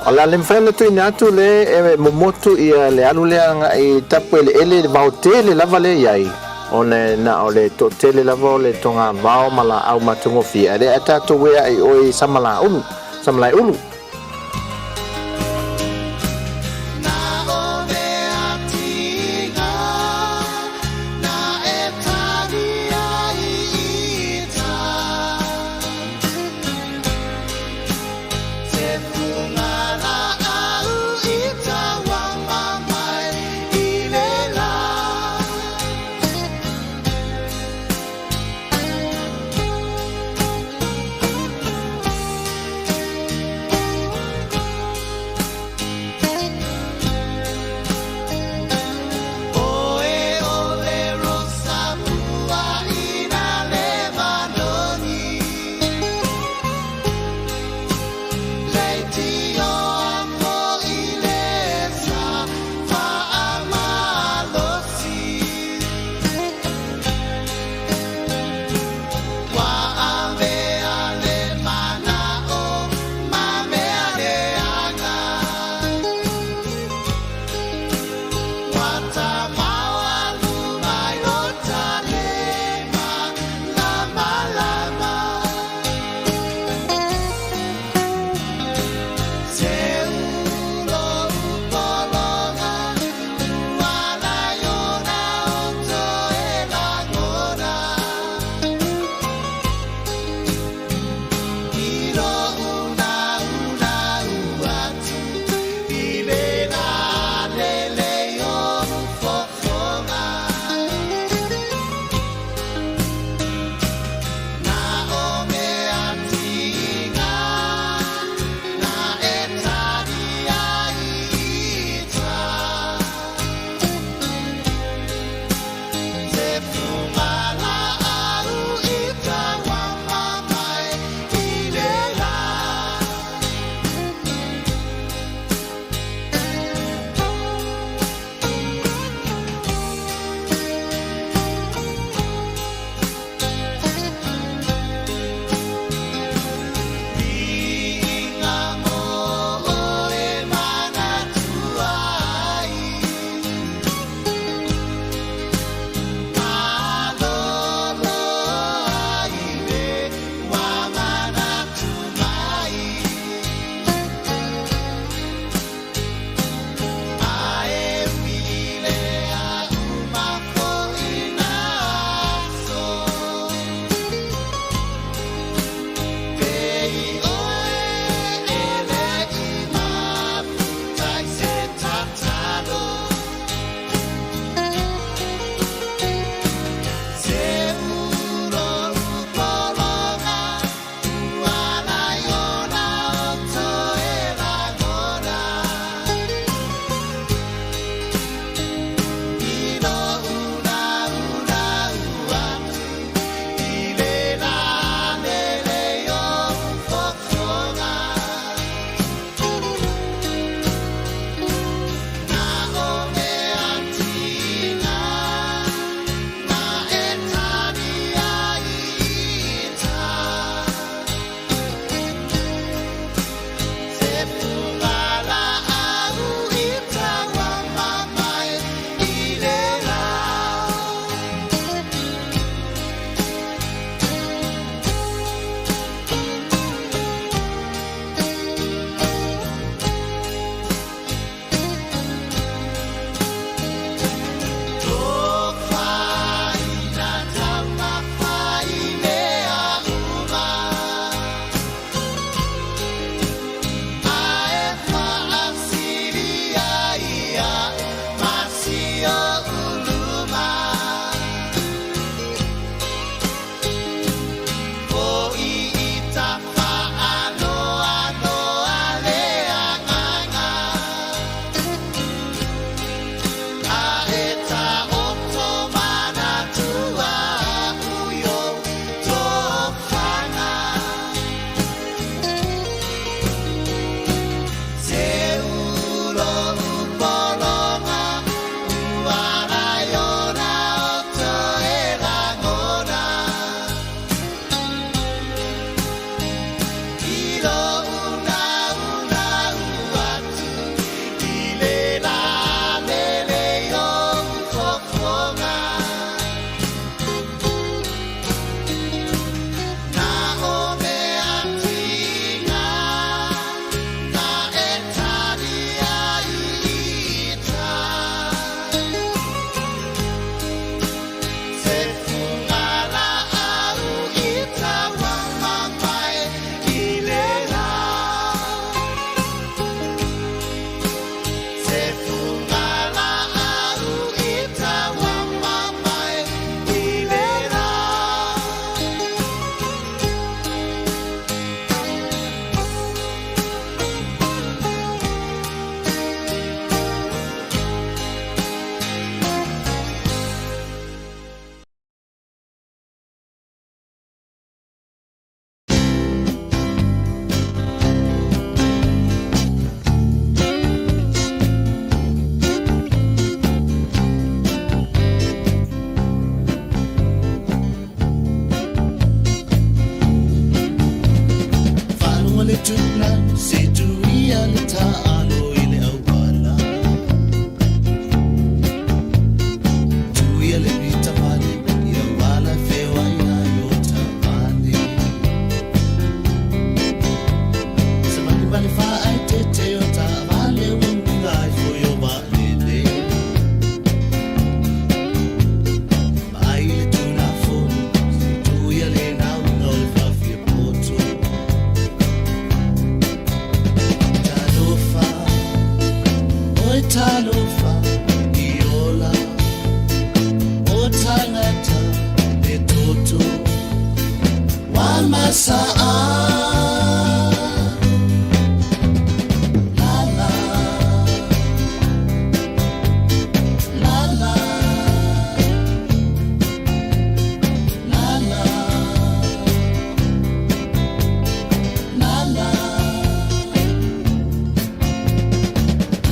O le a le mafai ona tuuina atu le e momotu ia le alu lea agai i tapu eleele le vao tele lava lea e i ai, ona e na o le toatele lava o le togavao ma laau matagofie, ae lea a tatou ea i o i Samalaulu, Samalaeulu.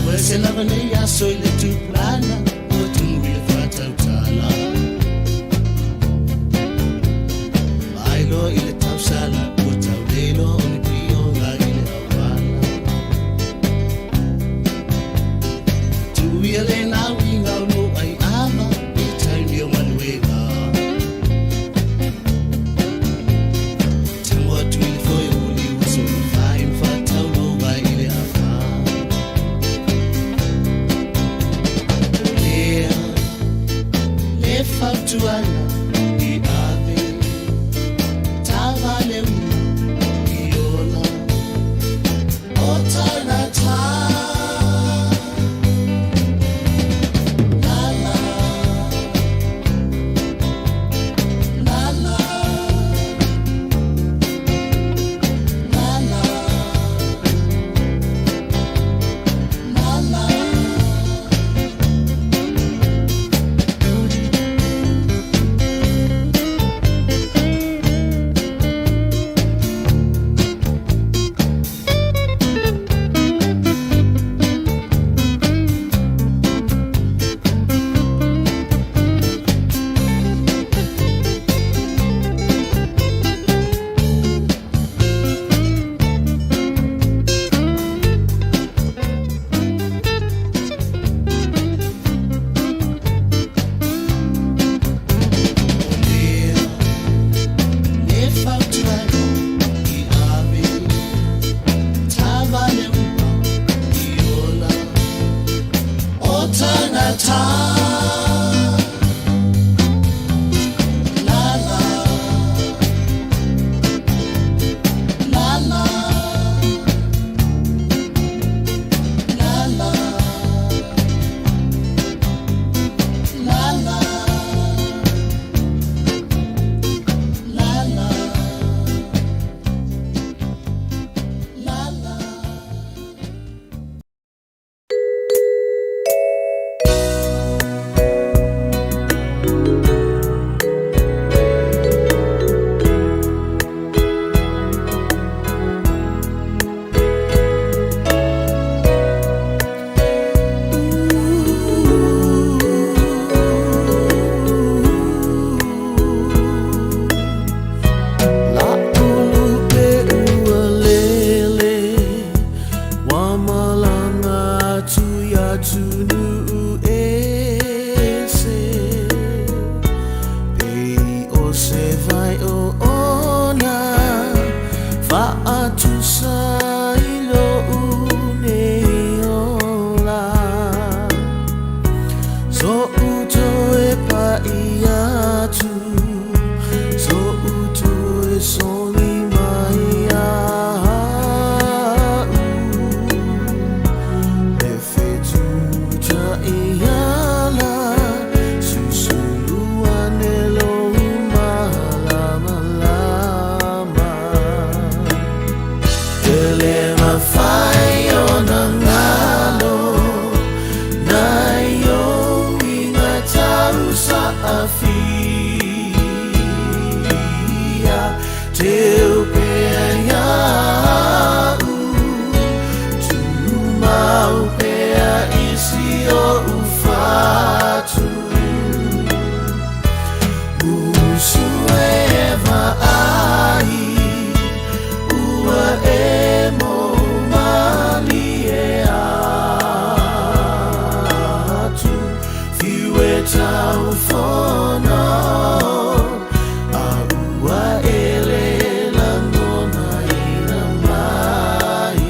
Ua se lava nei aso i le tupulaga ua tumu i le faatautala. Vaai loa i le tausala ua taulei loa o ni pioga i le auala. Tuu ia lena uiga o lou ai ava i le taimi o galuega. Tago atu i le foe o liu aso fai ma faataulo ai i le afa. Lea le fautuaga i ave taavale uma i ola o tagata. La la la la la la la la. Lea le fautuaga i ave taavale uma i ola o tagata. La la la la la la la la la la la la. La'u pe ua lele ua malaga atu i atunuu ese Pei o se vai oona faatusa i lo'u nei ola So'u toe pa'i atu So'u toe soli mai ia'u E fetuuta'i ala Susulu ane lou malamalama E le mafai ona galo Nai ou uiga tausaafia Teu pea ia'u Tumau pea i si o'u fatu Musu e vaai Ua emo malie atu Fiu e taufono A ua e le lagonaina mai.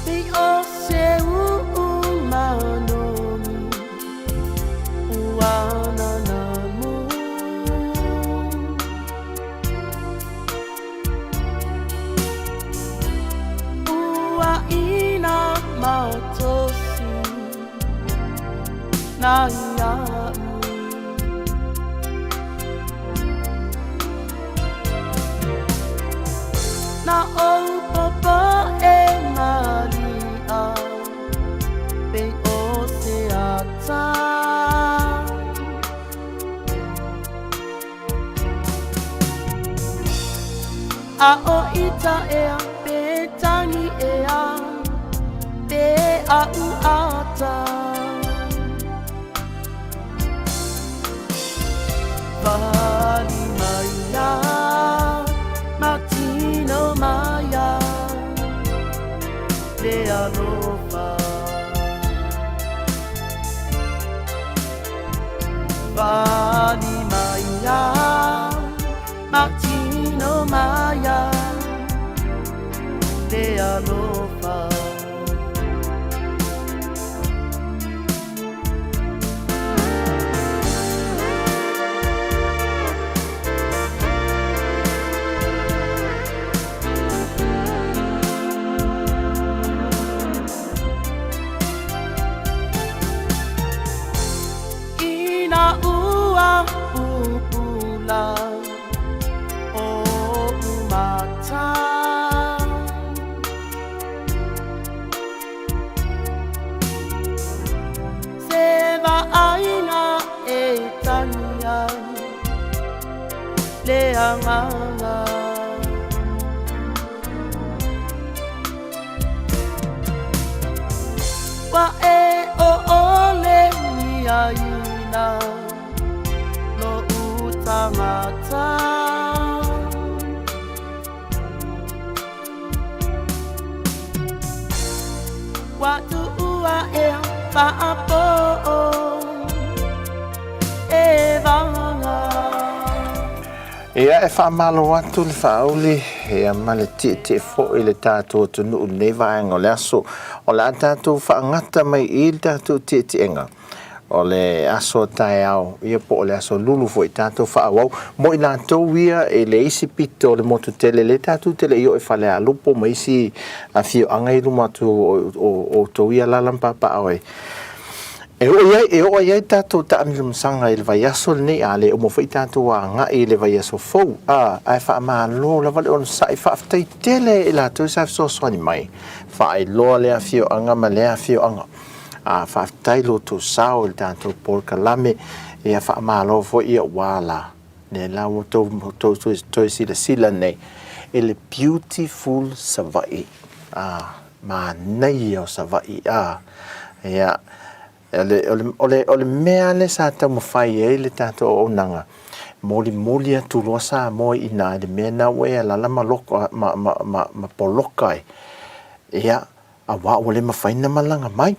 Pei o se uu manogi ua nanamu. Ua ina matosi na ia'u. Na ou popo e malia pei o se ata. A o ita ea pe tangi ea pe a'u ata. Vali maia matino maia le alofa. Vali maia matino maia le alofa. Ina ua pupula o'u mata. Se vaaiga e tangi ai le agaga. Ua e ʻōʻole iāina loʻu tagata. Ua tuʻua ea faapoʻo e vaga. Ia, e faamalo atu le faauli ia ma le tietie foi i le tatou atunuu i lenei vaega o le aso. O le a tatou faagata mai i le tatou tietiega o le aso taeao ia po o le aso lulu foi tatou faaauau mo i latou ia i le isi pito o le motu tele le tatou te le i oo i Falealupo ma isi afioaga i luma atu o outou ia alaala ma papaaao ai. E oo i ai, e oo ai ai tatou taamilomasaga i le vaiaso lenei, a le uma foi tatou agai i le vaiaso fou, a, ae faamalo lava le onosai, faafetai tele i latou sa fesoasoani mai, faailoa lea afioaga ma lea afioaga. A, faafetai lo outou sao i le tatou polokalame, ia faamalo foi ia ua la, lea la ua outou, outou toe silasila nei i le beautiful Savaii. A, manaia o Savaii, a, ia, o le, o le, o le, o le mea lea sa taumafai ai le tatou auaunaga, molimoli atu loa Samoa i ina i le mea lena ua e alala ma, loko, ma, ma, ma, ma poloka ai, ia, aua ua le mafai ona malaga mai.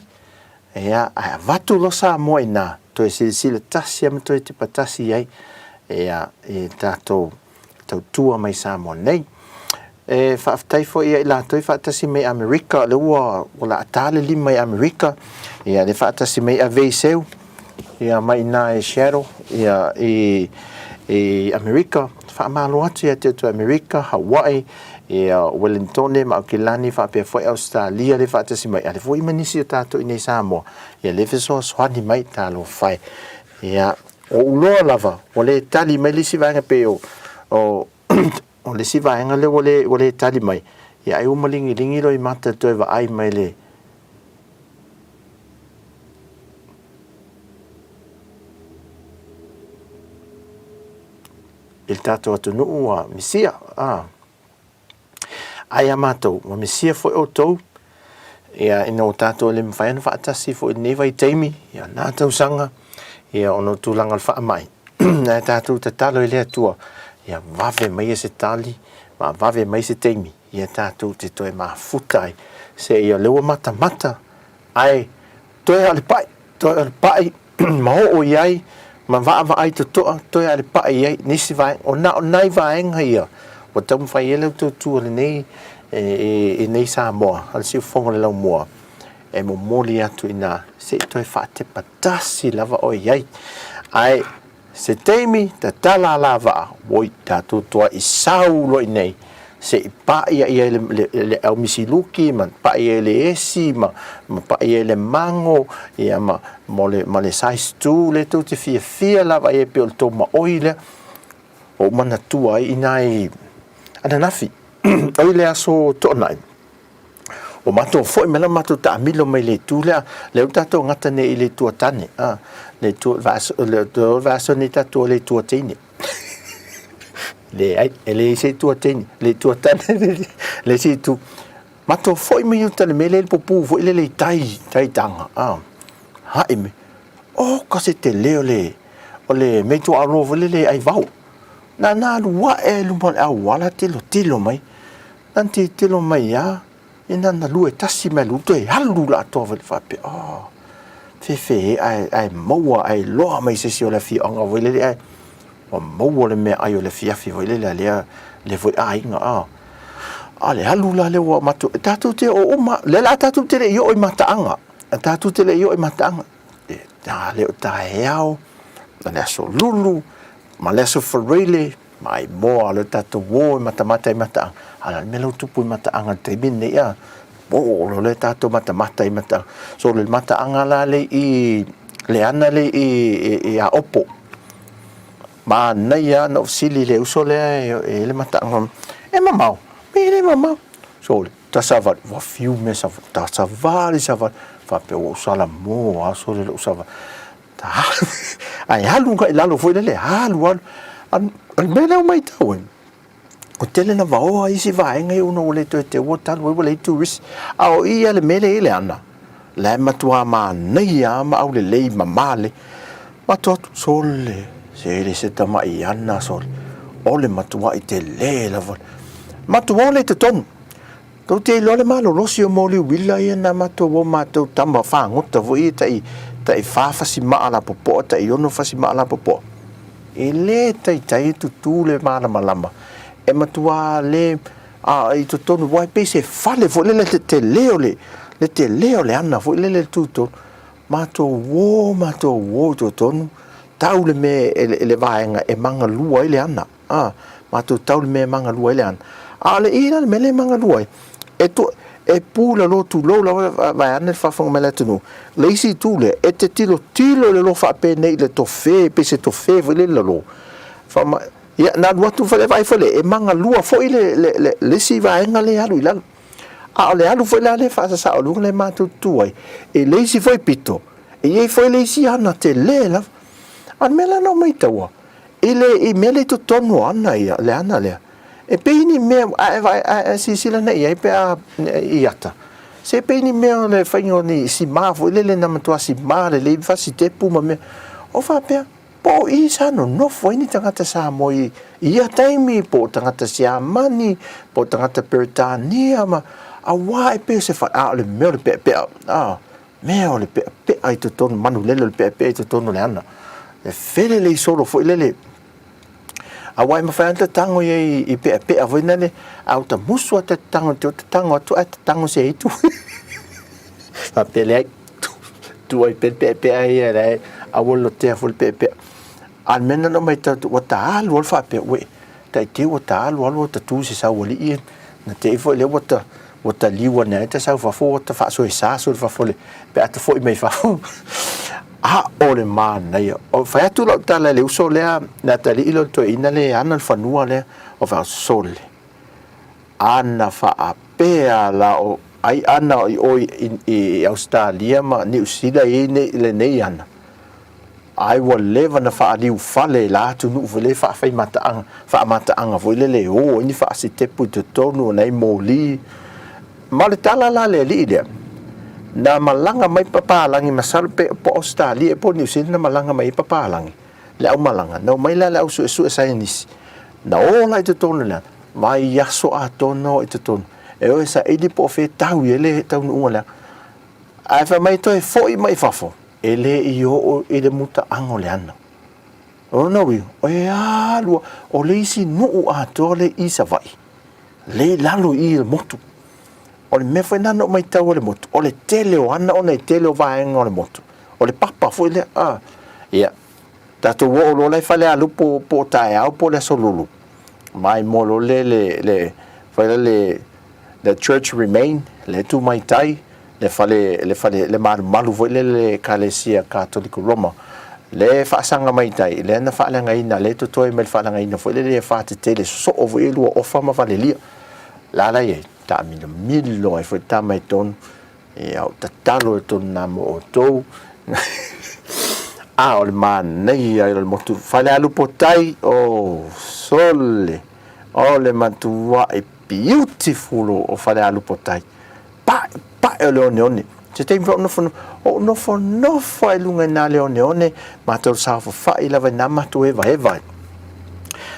Ia, ae avatu loa Samoa i ina. toe silasila tasi lava ma toe tepa tasi i ai ia i le tatou tautua mai Samoa nei. E faafetai foi ia i latou i faatasi mai Amerika, lea ua laataa le lima i Amerika, ia le faatasi mai Aveiseu, ia mai ina i Seattle, ia i i Amerika, faamalo atu ia te outou Amerika, Hawaii, ia Wellingtone ma Aukilani faapea foi Ausetalia le faatasi mai, a lea foi ma nisi o tatou i nei Samoa, ia le fesoasoani mai talofa e. Ia, o ou loa lava, ua le tali mai le isi vaega pei o, o, o le isi vaega lea ua le, ua le tali mai, ia ai ua maligiligi loa i mata toe vaai mai le, i le tatou atunuu ua misia. Ah. Ae ia matou, ua misia foi outou, ia, ina ua tatou le mafai ona faatasi foi i lenei vaitaimi, ia, na tausaga, ia, ona o tulaga o le faamai. Ae tatou tatalo i le Atua, ia vave mai se tali, ma vave mai se taimi, ia tatou te toe mafuta ai. Se ia lea ua matamata, ae toe lava o le pai, toe o le pai, ma oo i ai, ma vaavaai totoa, toe lava le pai i ai nisi vaega. O na o nai vaega ia ua taumafai ai lau tautua lenei i nei Samoa, a le siufofoga o le laumua, e momoli atu i ina se i toe faatepa tasi lava oe i ai. Ae Se taimi, tatala alavaa, oi, tatou toa i sau loa i nei, se i paia ia i le, le au misiluki, ma paia i le esi, ma, ma paia i le mango, ia, ma, mo le, ma le size two lea tou te fiafia lava i ai pei o le tou maoi lea. Ua ou manatua ai i nai ananafi, oi le aso Toonai, Ua matou foi mai la matou taamilo mai le itu lea, lea ua tatou gata nei i le itu a tane, a, le itu o le vaiaso, le vaiaso nei tatou o le itu a teine. Leai, e leai se itu a teine, le itu a tane, le isi itu. Matou foi mai uta le mea lea i le pupū foi lele i tai, tai taga, a, haʻi mai, oka se tele o le, o le meituaolo foi lele ai vao. Na na alu aʻe i luma o le auala tilotilo mai, Nani tilotilo mai a, ina na lue tasi mai lu toe alu la atoa foi faapea, oh, fefe ae, ae maua ae loa mai se isi o le afioaga foi lele ae ua maua le meaai o le afiafi foi lele a lea, lea foi aiga, ah. A le alu la lea ua matou, e tatou te oo uma, lea la tatou te le i oo i mataaga, tatou te le i oo i mataaga. E, a le o taeao, ma le aso lulu, ma le aso Faraile, Maimoa le tatou uo e matamata i mataaga. A le mea lea ua tupu i mataaga i le taimi lenei a, oo loa le tatou matamata i mataaga. So le mataaga la le i le ana le i i Aopo. Manaia lava na ou fesili i le uso lea e i le mataaga, e mamao? E le mamao. So ta savali, ua fiu mea savali, ta savali savali, faapea ua ou salamo lava sole lou savali. Ae alu agai i lalo foi lele, alu alu. A o le mea lea ua matau ai, ua tele na vaoa isi vaega ia ona ua le toe teua talu ai ua leai tourist. A o i ia le mea lea e i ai le ana, la e matua manaia lava ma aulelei ma male. Matou atu, sole, se le se tamai ana sole, o le matuai tele lava. Matou o lea i totonu. Tou te iloa le malolosi o moli uila ia na matou o matou tama fagota foi ia tai tai fa fasi maa lapopoa tai ono fasi maa lapopoa. E le taitai e tutū le malamalama e matua le a i totonu aua e pei se fale foi lele le tele o le le tele o le ana foi lele le tu tonu. Matou o matou o i totonu tau le mea e le vaega e magalua ai le ana. A, matou tau le mea e magalua ai le ana. A o le i la le mea lea e magalua ai, e tu, e pu i lalo tulou lava vaeane le faafofoga mai a le atunuu, le isi itu lea, e te tilotilo i lalo faapenei i le tofe, pei se tofe foi lea i lalo. Faama, ia, na alu atu foi le vaai foi lea, e magalua foi le, le, le, le isi vaega lea e alu i lalo. A o le alu foi la lea faasasao i luga lea matou tutu ai, i le isi foi pito, e i ai foi le isi ana tele lava. A o le mea la na ou maitaua, I le i mea lea i totonu o ana ia, le ana lea, e pei ni mea, a e vaai, a e silasila nei i ai pe a i ata, se pei ni mea o le faiga o ni simā foi lele na matua simā lelei fasitepu ma mea. O faapea, po o i sa nonofo ai ni tagata Samoa i ia taimi, po o tagata Siamani, po o tagata Peretania ma, auā e pei o se fale, a o le mea o le peapea, a. Mea o le peapea i totonu, manu lele o le peapea i totonu o le ana. E felelei solo foi lele. Aua e mafai lava ona tago i ai i peapea foi lele, a ua ta musu lava ta te tago i te tago atu ae tago se itu. Faapea leai, tuu ai pea le peapea ia la e aua le lotea foi le peapea. A o le mea lena na matau atu, ua ta alu alu faapea, uei, taitei ua ta alu alu ua ta tu i se saualii ia, na te i foi lea ua ta, ua ta liu ane ai ta sau fafo ua ta faasoesa solo fafo le, pe a ta foi mai fafo. A o le manaia. O fai atu lau tala i le uso lea, le atalii lea o le toeaina lea e ana le fanua lea, o fai atu, sole, ana faapea la o ai ana i o i Ausetalia ma Niu Sila e i ai lenei ana, Ai ua leva na faaliu fale i la atunuu foi lele faafai mataaga, faamataaga foi lele e o ai ni faasitepu i totonu o nai moli. Ma o le tala la a le alii lea, na malaga mai papalagi masalo pe po o Ausetalia po o Niu Sila na malaga mai ai papalagi, le aumalaga, na omai la le au suesue saienisi, na o la i totonu o le ana, vaiaso atoa na o i totonu, e o e saili po o fea e tau i ai le taunuuga leaga. Ae fai mai toe foi mai fafo, E le i oo i le mutaaga o le ana. O lona uiga, e alu a, o le isi nuu atoa lea i Savaii, lea i lalo i i le motu. O le mea foi lena na ou matau ai i le motu, o le tele o ana ona e tele o vaega o le motu. O le papa foi lea, a, ia, tatou oo loa la i Falealupo po o taeao po o le Aso Lulu, maimoa loa le, le, le, foi lea le, le church remain, lea e tu mai tai, le fale, le fale, le malumalu foi lele le Ekalesia Katoliko Roma, le faasaga mai tai, lea na faaleagaina, lea e totoe mai le faaleagaina foi lele e whātetele sosoo foi e lua ofa ma valelia. La la iai, taamilomilo ai foi tama i tonu, ia o tatalo e tonu nā mo outou. A o le manaia ia o le motu Falealupo tai, oh, sole, o le matua'i beautiful o Falealupo tai. Paepae o le oneone. Se taimi foi ou nofonofo, ou nofonofo lava i luga i nā le oneone, matou saofafai lava i nā matou evaeva ai.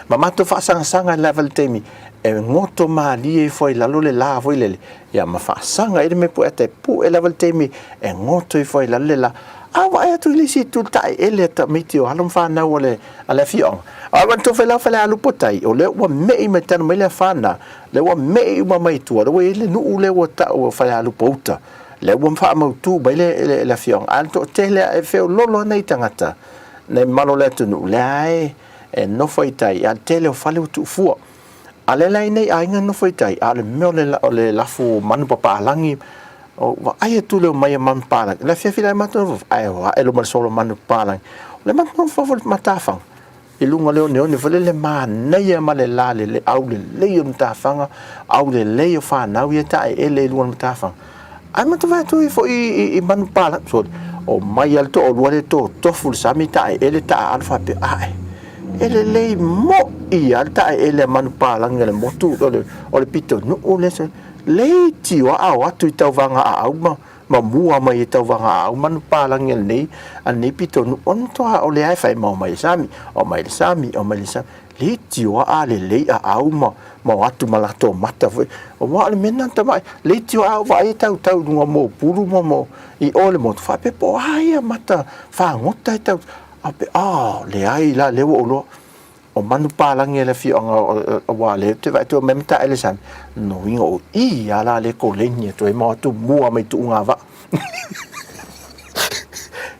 Ma matou faasagasaga ai lava i le taimi e goto malie ifo ai i lalo le la foi lele, ia ma faasaga ai le mea pueata e pue lava le taimi e goto ifo ai i lalo le la. A vaai atu i le isi itu i le taeele a tamaiti o alo ma fanau a le, a le afioaga. A ua tofe la Falealupo tai, o lea ua me'i mai tanu mai le afa na, lea ua me'i uma mai i tua, lea ua i ai le nuu lea ua tau o Falealupo uta, lea ua faamautu mai le, le, le afioaga. A o le toatele lava e feololo lava nai tagata, nai mamalu o le atunuu, lea e, e nofo i tai, a o le tele o fale ua tuufua. A o lea la e i ai nai aiga nofo i tai, a o le mea o le, o le lafu manu papalagi, o vaai atu le omai a manu papalagi, le afiafi la e matou nofo, ae o ae loma le solo manu papalagi. O le matou nofo foi i le matafaga, i luga o le oneone foi lele manaia ma le la lelei, aulelei o le matafaga, aulelei o fanau ia taeele i luga o le matafaga. Ae matou vaai atu foi i manu papalagi, sole, omai lava le toalua lea totofu i le sami taeele taaalo faapea, ae, e lelei moi lava le taeele a manu papalagi a le motu o le pitonuu lea, sole, leitioa a o atu i tauvaga aau ma ma mua mai e tauvaga aau manu papalagi a lenei a lenei pitonuu, ona matua o lea e fai ma omai i le sami, omai i le sami, omai i le sami, leitioa a lelei aau ma ma o atu ma latou mata foi. Aua o le mea lena na tamai, leitioa a ou vaai e tautau i luga o mopulu ma mo i o i le motu, faapea po o a ia mata fagota e tau, a pe, oh, leai la, lea ua ou iloa, o manu palagi a le afioaga aua o lea ou te vaai atu e omai ma taele sami, lona uiga o i lava la lea e koleni atu ai ma o atu mua mai tuuga vaa.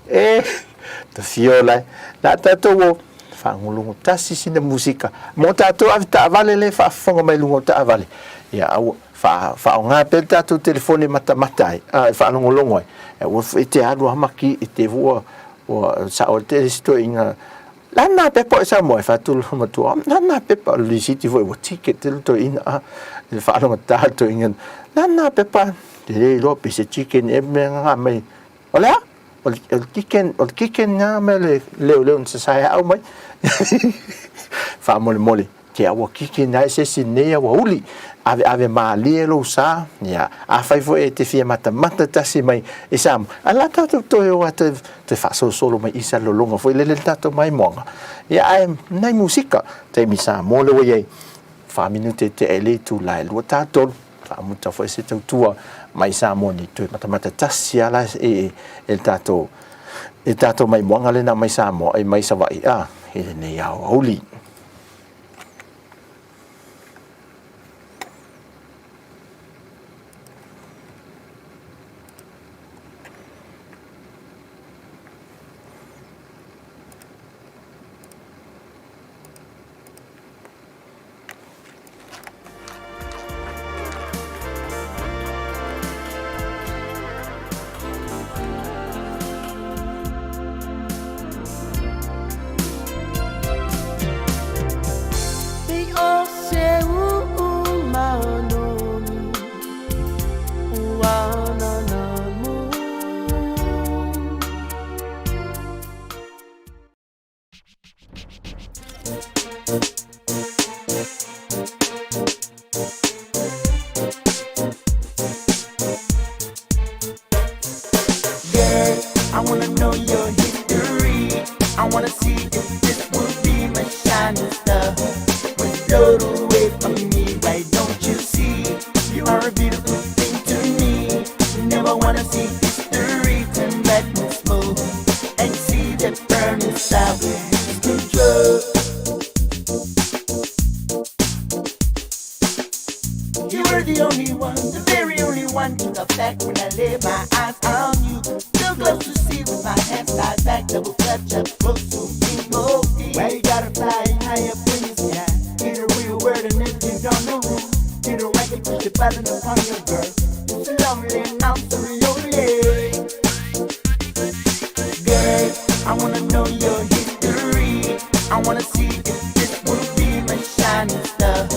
E, tafio la e, la tatou o, faalogologo tasi sina musika mo tatou avetaavale lea e faafofoga mai luga o taavale, ia aua, faaaoga pea le tatou telefoni e matamata ai, a, e faalogologo ai, aua foi e te alu lava ma ki, e te ua, ua sao ai le isi toeaiina Lana pepa o Samoa e fatu lo matua. Lana pepa o lisiti foi ua ticket te toeina a le faalogata le toeina. Lana pepa te le iloa pe se chicken e mea nga mai. O le a? O le chicken, o le chicken nga mea le leo leo na sasae au mai. Faamolemole, te aua chicken ai se isi nei aua uli. Ave ave malie lou sa. Ia, afai foi e te fia matamata tasi mai i Samoa, a la tatou toe o atu toe faasolosolo mai i Salelologa foi lele le tatou maimoaga. Ia ae nai musika, taimi Samoa lea ua i ai, fa minute e tea i le itula e lua ta tolu, faamuta foi se tautua mai Samoa nei toe matamata tasi lava la e le tatou i le tatou maimoaga lena mai Samoa e mai Savaii a i lenei aoauli. Girl, I wanna know your history. I wanna see if this will be my shining star. When float away from me, why don't you see? You are a beautiful thing to me. Never wanna see history turn black and smooth and see that burning star with control. You were the only one, the very only one to the back when I lay my eyes on you. So close to see with my hands tied back, double clutch up close to me, more. Well, you gotta fly high up in the sky. In the real world, and if you don't know, get a record, push the button upon your girl. It's lonely, and I'm so lonely. Girl, I wanna know your history. I wanna see if this will be my shining star.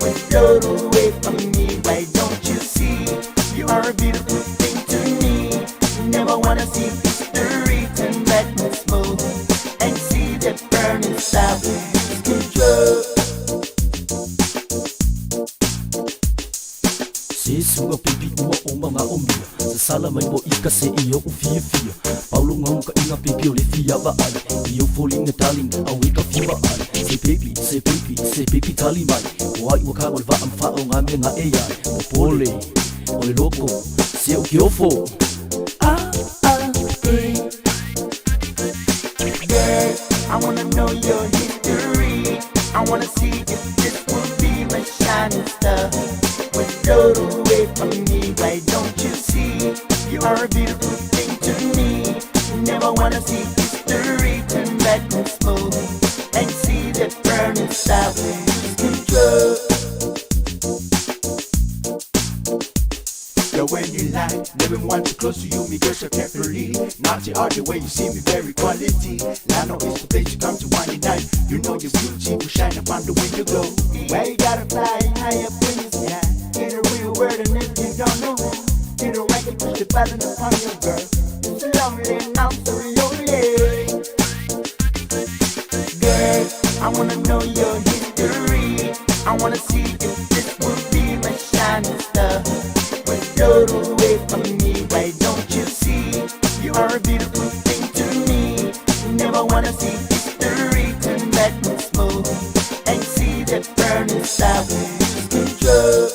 When float away from me, why don't you see? You are a beautiful thing to me. Never wanna see history turn black and smooth and see that burning star with control. Se suga baby ua o manga o mia Sasala mai mo i ka se i o fia fia Paulo ngau ka inga baby o le fia va ai I o folinga darling au e ka fia va ai Se baby, se baby, se baby tali mai O ai ua ka o le va am fa o ngā mea ngā e ai O pole, o le loko, se o ke ofo Ah, ah, eh Girl, I wanna know your history. I wanna see if this will be my shining star. When float away from me, why don't you see? You are a beautiful thing to me. Never wanna see history turn black and smooth and see that burning star with control. Girl, when you lie, never want to close to you, me girl so carefully. Not the other way, you see me very quality. Lano is the place you come to one night. You know your beauty will shine upon the window glow. Well, you gotta fly high up in the sky. In the real world, and if you don't know, get a record, push the button upon your girl. It's lonely, and I'm so lonely. Girl, I wanna know your history. I wanna see if this will be my shining star. When float away from me, why don't you see? You are a beautiful thing to me. Never wanna see history turn black and smooth and see that burning star with control.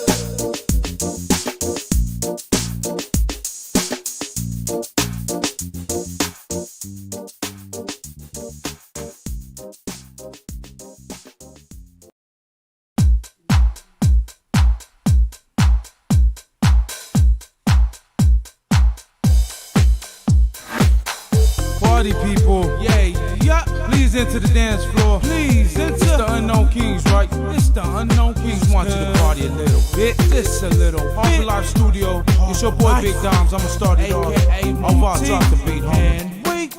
Party people, yeah, yeah. Please enter the dance floor. Please enter. It's the Unknown Kings, right? It's the Unknown Kings. Want you to party a little bit, just a little bit. Live Studio. It's your boy Big Dimes. I'ma start it off. I'll drop the beat, homie. And wait.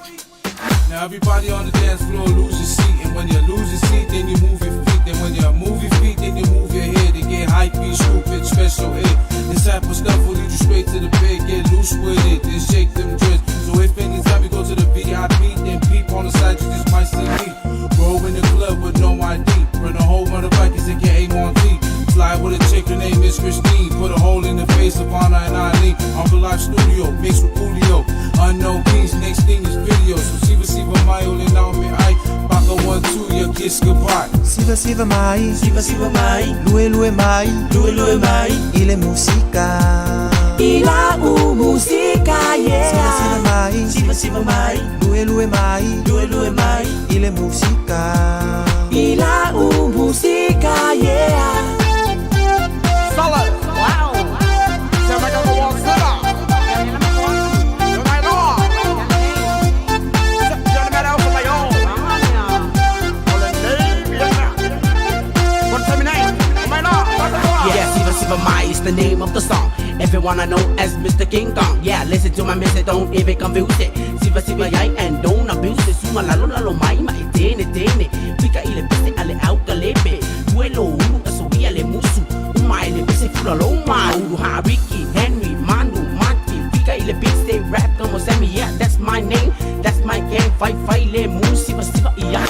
Now everybody on the dance floor lose your seat, and when you lose your seat, then you move your feet. Then when you move your feet, then you move your head to get hypey, stupid, special ed. This type of stuff will lead you straight to the bed. Get loose with it, then shake them dreads. So if anytime you go to the VIP, then peep on the side, you just might see me. Roll in the club with no ID, bring a whole motherfuckers and get A1T. Fly with a chick, her name is Christine. Put a hole in the face of Anna and Eileen. Uncle Live Studio, mixed with Julio. Unknown Kings, next thing is video. So Siva Siva Mayo and Naomi I. Baka 1 2, your kiss goodbye. Siva siva mai, siva siva mai, lue lue mai, lue lue mai, ile musika. Ila u musika, yeah. Siva siva mai, siva siva mai, lue lue mai, lue lue mai, ile musika. Ila u musika, yeah. Solid. Wow. Yeah, Siva Siva Mai is the name of the song. Everyone I know as Mr. King Kong. Yeah, listen to my message, don't even confuse it. Siva Siva Yai and don't abuse it. Suma lalo lalo mai mai tene tene. Fika ile pese ale au kalepe. Duelo ulu asoia le musu. Uma ile pese fula lo ma. Ulu ha Ricky, Henry, Mandu, Monty. Fika ile beats they rap como Sammy. Yeah, that's my name, that's my gang. Fight fight le mu Siva Siva Yai.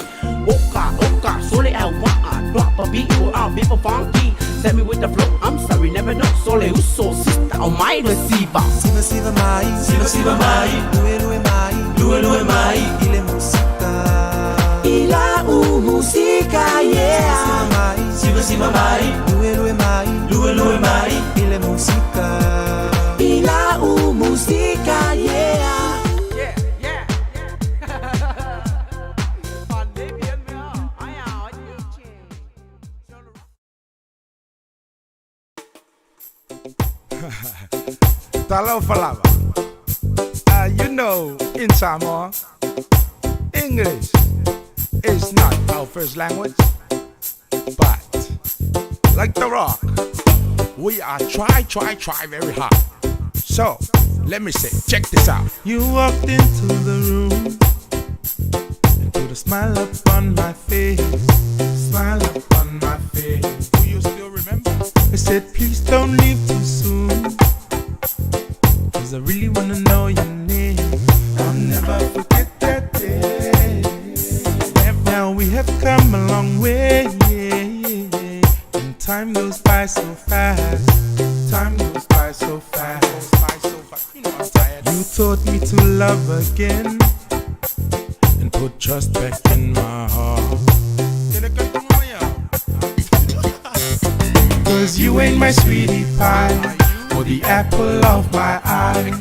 Oka oka sole au waa. Drop a beat or I'll be for funky. Send me with the flow, I'm sorry, never know. Sole uso, sister, oh my receiver. Siva siva mai, siva siva mai, lue lue mai, lue lue mai, ile musika. Ila u musika, yeah. Siva siva mai, lue lue mai, lue lue mai, ile musika. Ila u musika, yeah. Yeah, yeah, yeah. Talofa lava. You know, in Samoa, English is not our first language, but like The Rock, we are try, try, try very hard. So, let me say, check this out. You walked into the room and put a smile upon my face, smile upon my face. Do you still remember? I said, please don't leave too soon, 'cause I really wanna know your name. I'll never forget that day. Now we have come a long way, and time goes by so fast. Time goes by so fast. You know I'm tired. You taught me to love again and put trust back in my heart. 'Cause you ain't my sweetie pie or the apple of my eye.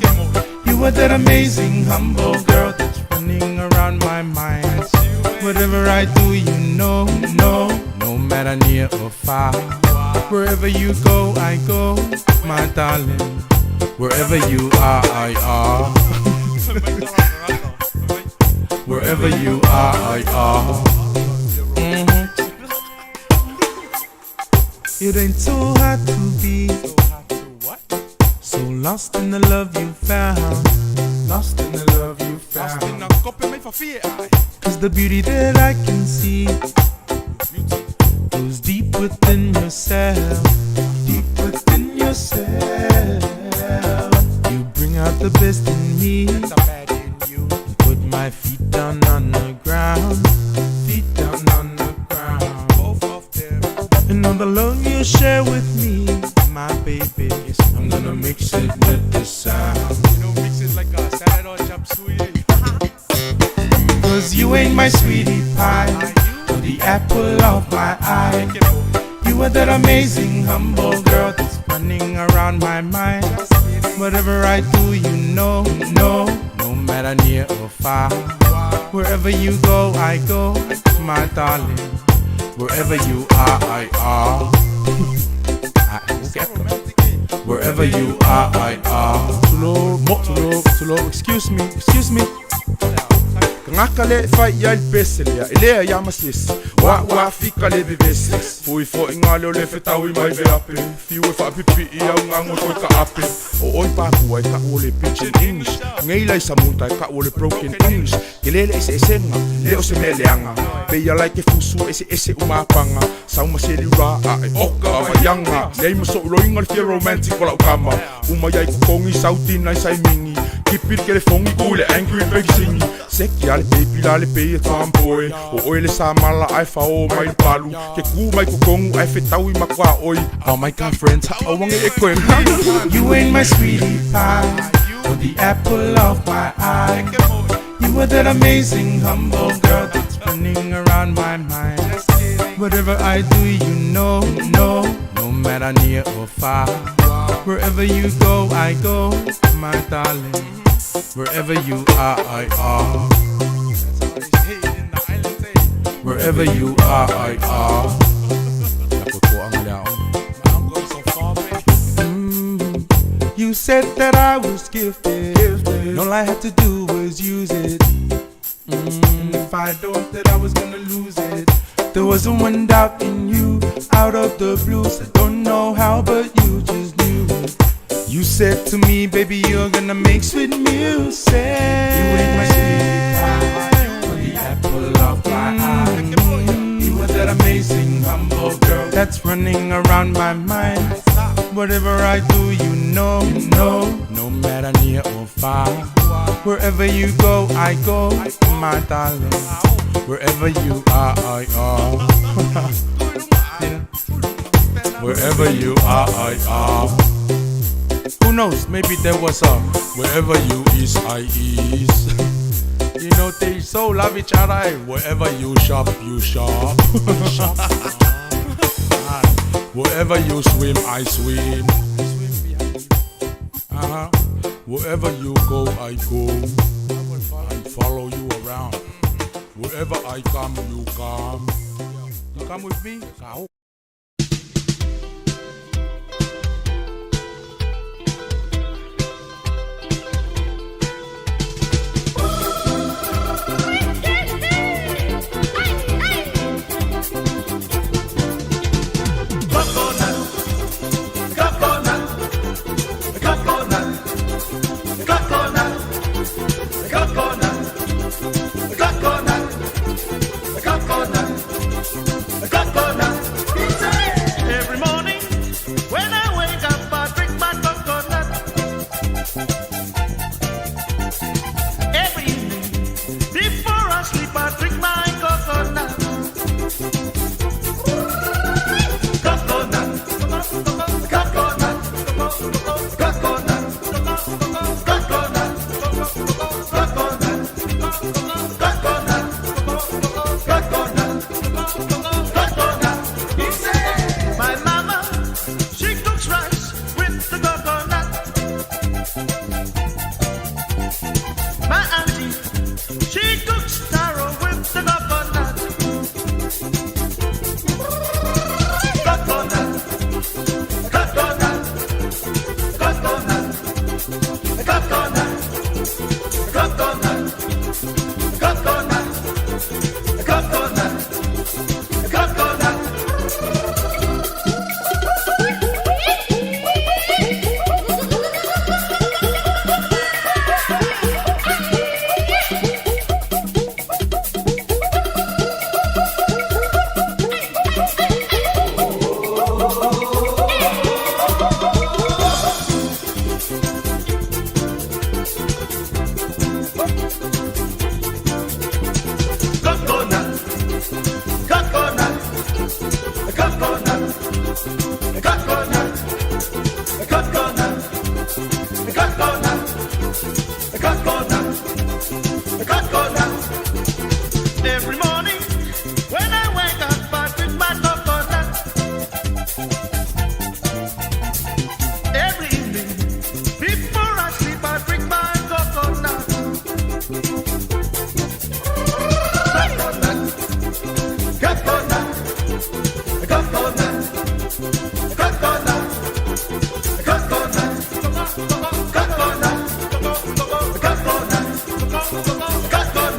You are that amazing, humble girl that's running around my mind. Whatever I do, you know, no, no matter near or far. Wherever you go, I go, my darling. Wherever you are, I are. Wherever you are, I are. Mhm. It ain't so hard to be so lost in the love you found. Lost in the love you found. 'Cause the beauty that I can see goes deep within yourself. Deep within yourself. You bring out the best in me. And put my feet down on the ground. Feet down on the ground. Both of them. And all the love you share with me, my baby, I'm gonna mix it with the sound. You know, mix it like a salad or chop suey. 'Cause you ain't my sweetie pie, or the apple of my eye. You are that amazing, humble girl that's running around my mind. Whatever I do, you know, no, no matter near or far. Wherever you go, I go, my darling. Wherever you are, I are. Wherever you are, I are. Tulo, mo, tulo, tulo, excuse me, excuse me. Kangaka le fai ia il pese lea, e lea ia masisi. Wa wa fika le bebese. Fui fo inga leo le fetaui mai ve ape. Fiu e whaapipi i au ngango toi ka ape. O oi pākua e ka o le pidgin English. Ngei lai sa munta e ka o le broken English. Ke lele ese esenga, le o se meleanga. Peia lai ke fusu ese ese umapanga. Sauma se liura a e oka vaianga. Nei maso uloinga le fia romantic wala ukama. Uma iai kukongi sautina i sai mingi. Kipi le kelefongi ku le angry baby singi. Seki ale baby la le pei e tomboy. O oe le sa mala ai fa o mai le palu. Ke ku mai kukongu ai fetaui makwa oi. Oh my God friends, ha o wange e koe. You ain't my sweetie pie, or the apple of my eye. You are that amazing, humble girl that's running around my mind. Whatever I do, you know, no, no matter near or far. Wherever you go, I go, my darling. Wherever you are, I are. Wherever you are, I are. You said that I was gifted. And all I had to do was use it. And if I don't, that I was gonna lose it. There wasn't one doubt in you, out of the blue. I don't know how, but you just knew it. You said to me, baby, you're gonna make sweet music. You ain't my sweet pie, the apple of my eye. You were that amazing, humble girl that's running around my mind. Whatever I do, you know, no matter near or far. Wherever you go, I go, my darling. Wherever you are, I are. Yeah. Wherever you are, I are. Who knows? Maybe there was a wherever you is, I is. You know, they so love each other. eh? Wherever you shop, you shop. Wherever you swim, I swim. Uh-huh. Wherever you go, I go. I follow you around. Wherever I come, you come. You come with me? Kao. Coconut, coconut, coconut, coconut, coconut, coconut, coconut, coconut. Every morning when I wake up, I drink my coconut. Every evening before I sleep, I drink my coconut. Coconut, coconut, coconut, coconut, coconut, coconut, coconut, coconut. My mama, she cooks rice with the coconut. My auntie, she cooks taro with the coconut. Coconut, coconut, coconut, coconut, coconut, coconut, coconut, coconut. Coconut, coconut, coconut, coconut, coconut, coconut, coconut, coconut. Every morning when I wake up, I drink my coconut. Every evening before I sleep, I drink my coconut. Coconut, coconut, coconut, coconut, coconut, coconut, coconut, coconut.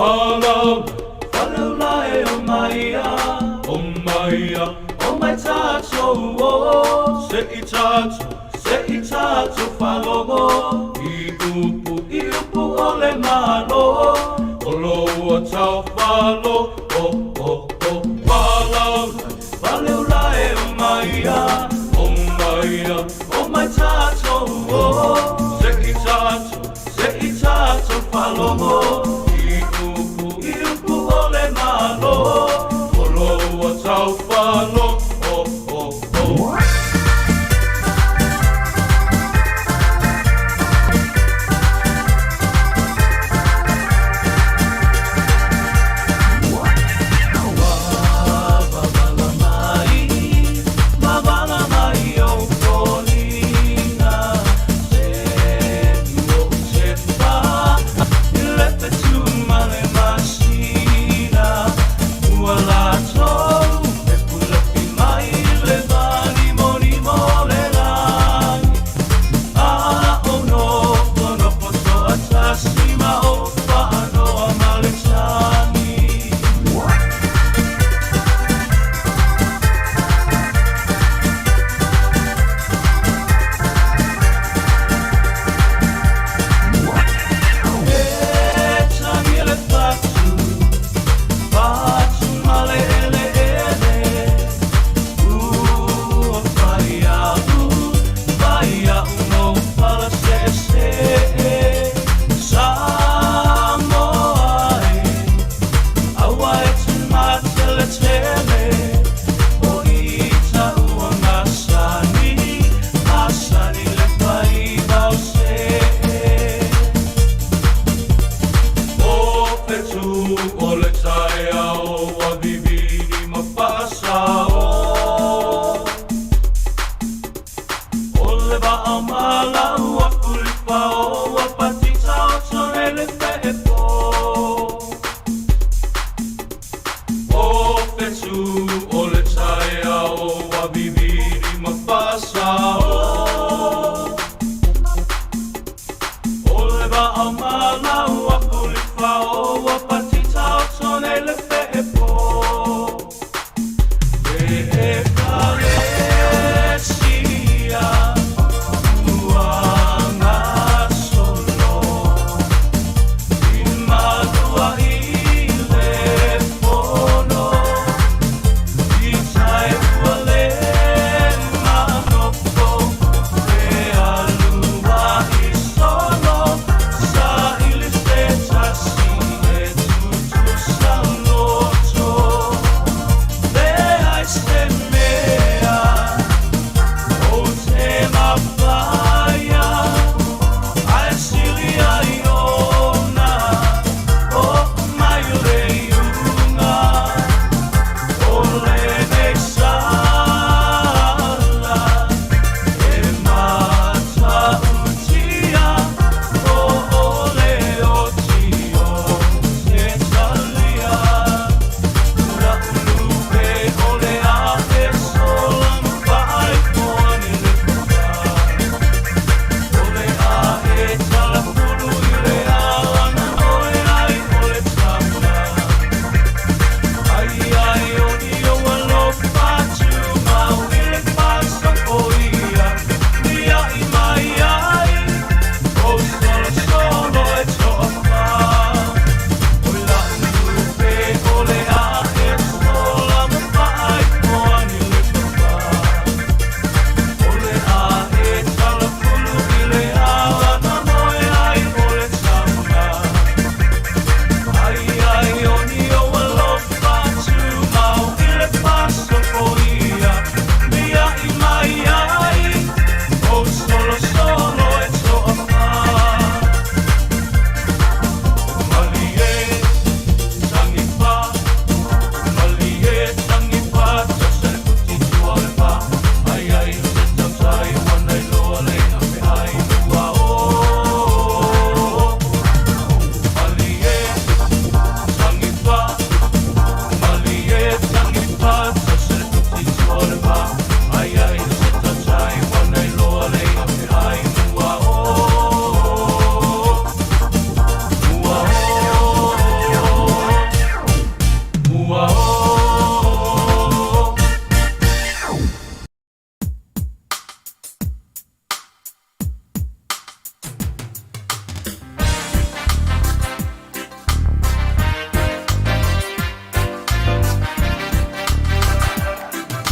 Faleula e o maia, o maia, o mai tātou o. Se i tātou, se i tātou whalogo, i upu o le malo, o loa tau whalo, o, o, o, whalaula. Faleula e o maia, o maia, o mai tātou o. Se i tātou, se i tātou whalogo, i upu, i upu o le malo, o loa tau whalo, o, o, o.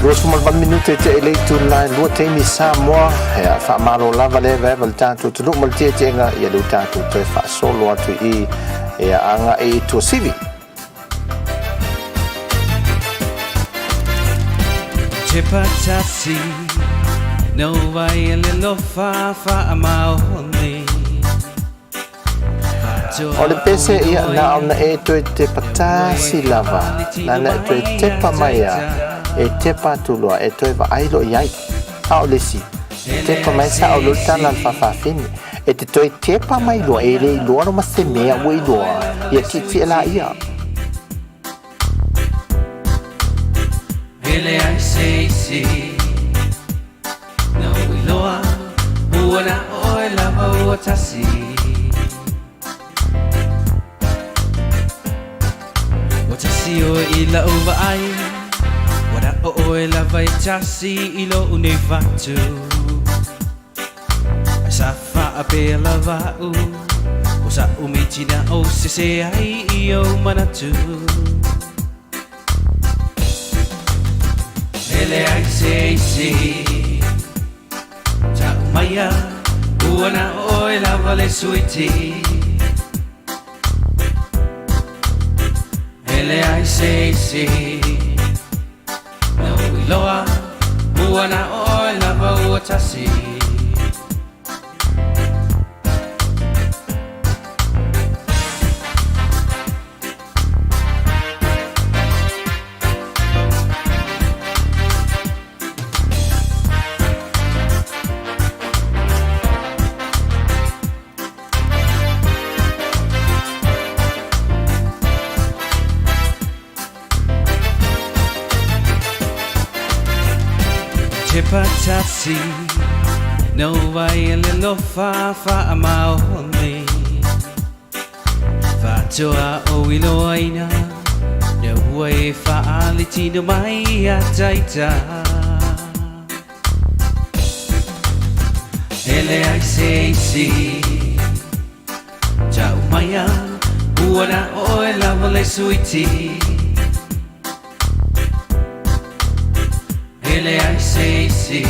28 minute te e le itula e 2 taimi Samoa. Ia, faamalo lava le vaeva le tatou atunuu ma le tietieega ia lea ua tatou toe faasolo atu i ia agai i Tuasivi. Tepatasi no vai le lofa fa maoni. O le pese ia na ona e toe tepa tasi lava, nana e toe tepa mai a, e tepa atu loa e toe vaai loa i ai. A o le isi, tepa mai sa o loa le tala a le faafafine, e te toe tepa mai loa e le iloa loa ma se mea ua iloa, ia tietie laia. Hele ai se isi Na ui loa Ua na oe lava ua tasi Ua tasi oe i lau vaai Ua na o oe lava e tasi i lou nei fatu Ai sa faapea lava au O sa'u mitina o sese ai i ou manatu E leai se isi Tau maia Ua na o oe lava le suiti E leai se isi Na ou iloa Ua na o oe lava ua tasi. Tepatasi No vai le lofa faamaoni Faatoa ou iloaina Na ua e faalitino mai ia taita E leai se isi Tau maia ua na oe lava le suiti E leai se isi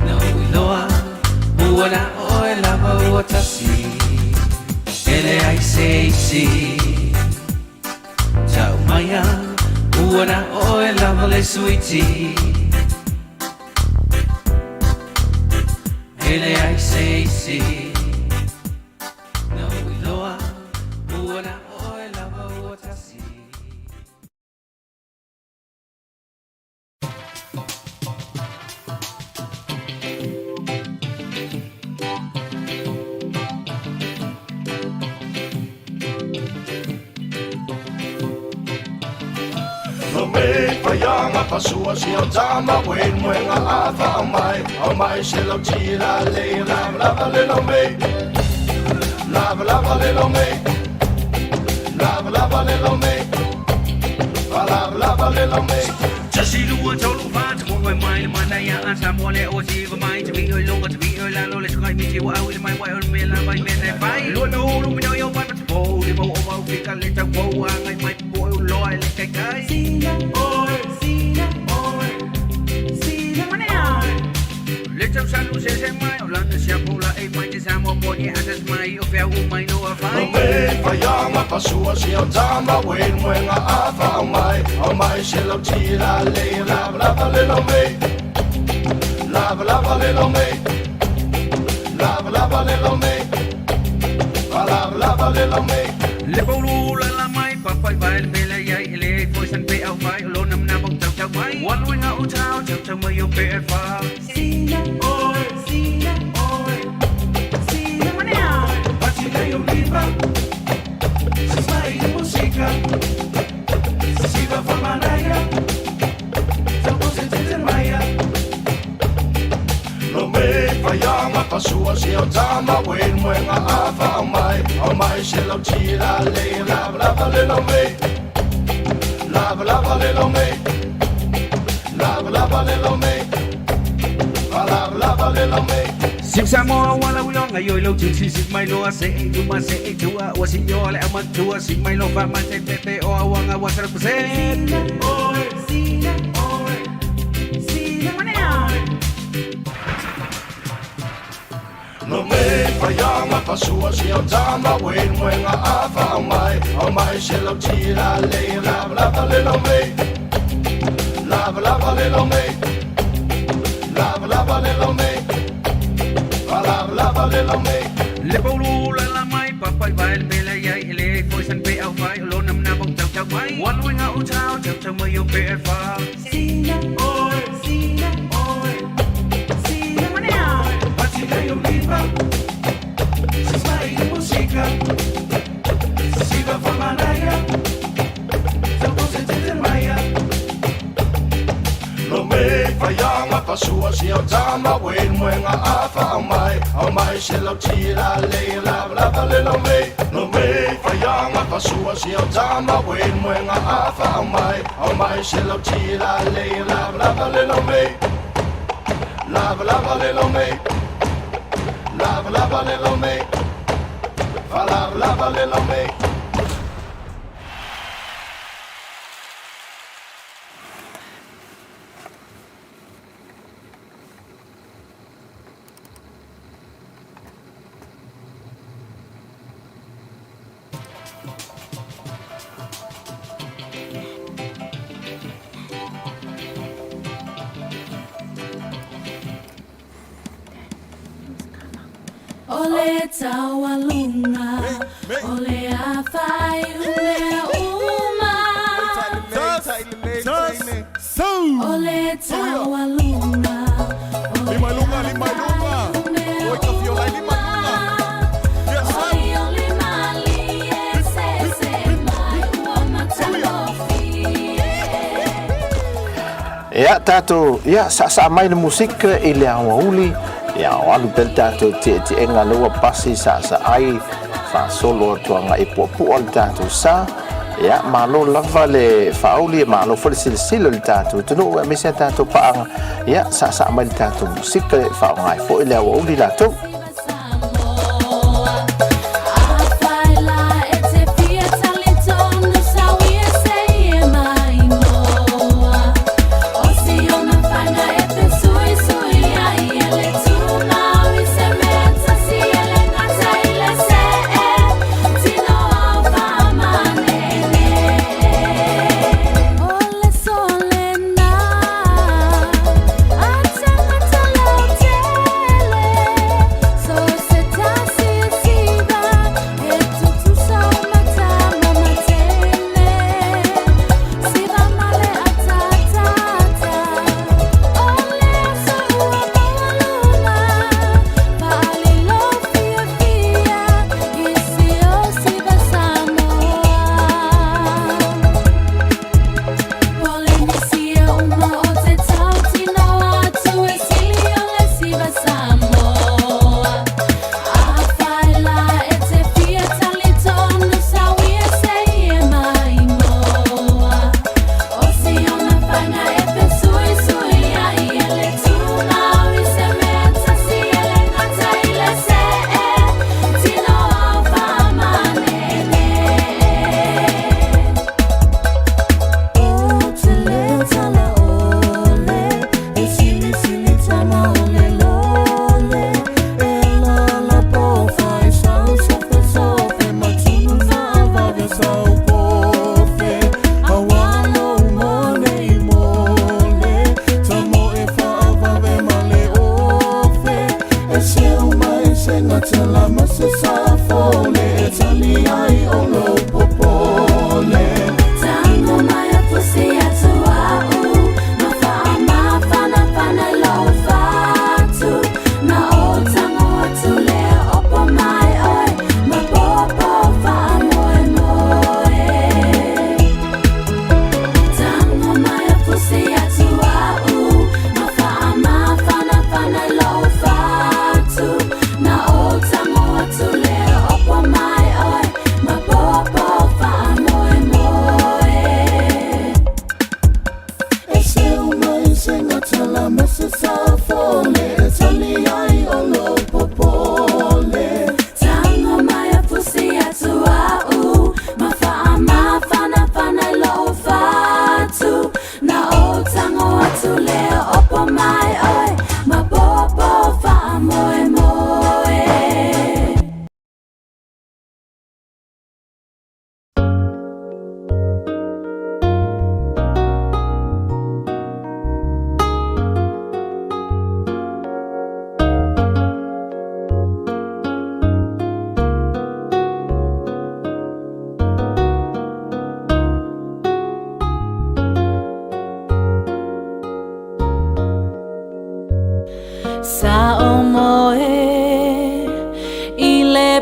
Na ou iloa ua na oe lava ua tasi E leai se isi Tau maia ua na oe lava le suiti E leai se isi Na ou iloa ua na oe lava ua tasi. No me whaianga pasua si au tama wen mwenga a wha mai au mai se lau tira le lava lava le lo me lava lava le lo me lava lava le lo me lava lava le lo me Le paulu la la mai papai vai le pele yai le foi san pe au vai lo nam na bong chau chau mai wan wing au chau chau chau mai yo pe fa Sina oi sina oi sina oi Patika yo viva Sismai musika Siva famanaya No me whaianga pasua si au tama wen mwenga a wha mai au mai se lau tira le lava lava le lo me No me whaianga pasua si au tama wen mwenga a wha mai au mai se lau tira le lava lava le lo me lava lava le lo me lava lava le lo me lava lava le lo me. O le taualuga o le afa i mea uma. O le taualuga o le afa i mea uma. Oli oli malie se se mai ua matagofie. Ia, tatou, ia, saasaa mai le musika i le aoauli, ia o alu pea le tatou tietiega lea ua pasi saasaa ai faasolo atu agai puapua le tatou sa. Ia, malo lava le faauli, malo foi le silasila i le tatou atunuu aemaise a tatou paaga. Ia, saasaa mai le tatou musika e faaaoga ai foi le aoauli latou. Afai la e te fia talitonu sauia se e maimoa. O si ona faiga e fesuisui ai e le tumau i se mea tasi e le gata i le see tino au faamanene. O le so lena a tagata lautele so se tasi e siva e tutusa o matama matele siva male atatata o le aso ua maualuga faalilo fiafia i si o siva Samoa. Polenesia uma o te tautino atu e sili o le siva Samoa. Afai la e te fia talitonu sauia se e maimoa. O si ona faiga e fesuisui ai e le tumau i se mea tasi e le gata i le see tino au faamanene. O te leo tala ole, e sili sili tama ole lole, e lala po fai sau sofe sofe, matunu faavave sau pofe, awalo mone i mole, tamo e faavave ma le ofe, e seu mai se gatela ma se safole, e tali ai o lo popole. Tango mai a fusi atu au, ma faamafanafana lou fatu. Na o tango atu lea opo mai oe, ma popo faamoemoe. Tango mai a fusi atu au, ma faamafanafana lou fatu. Na o tango atu lea opo mai oe, ma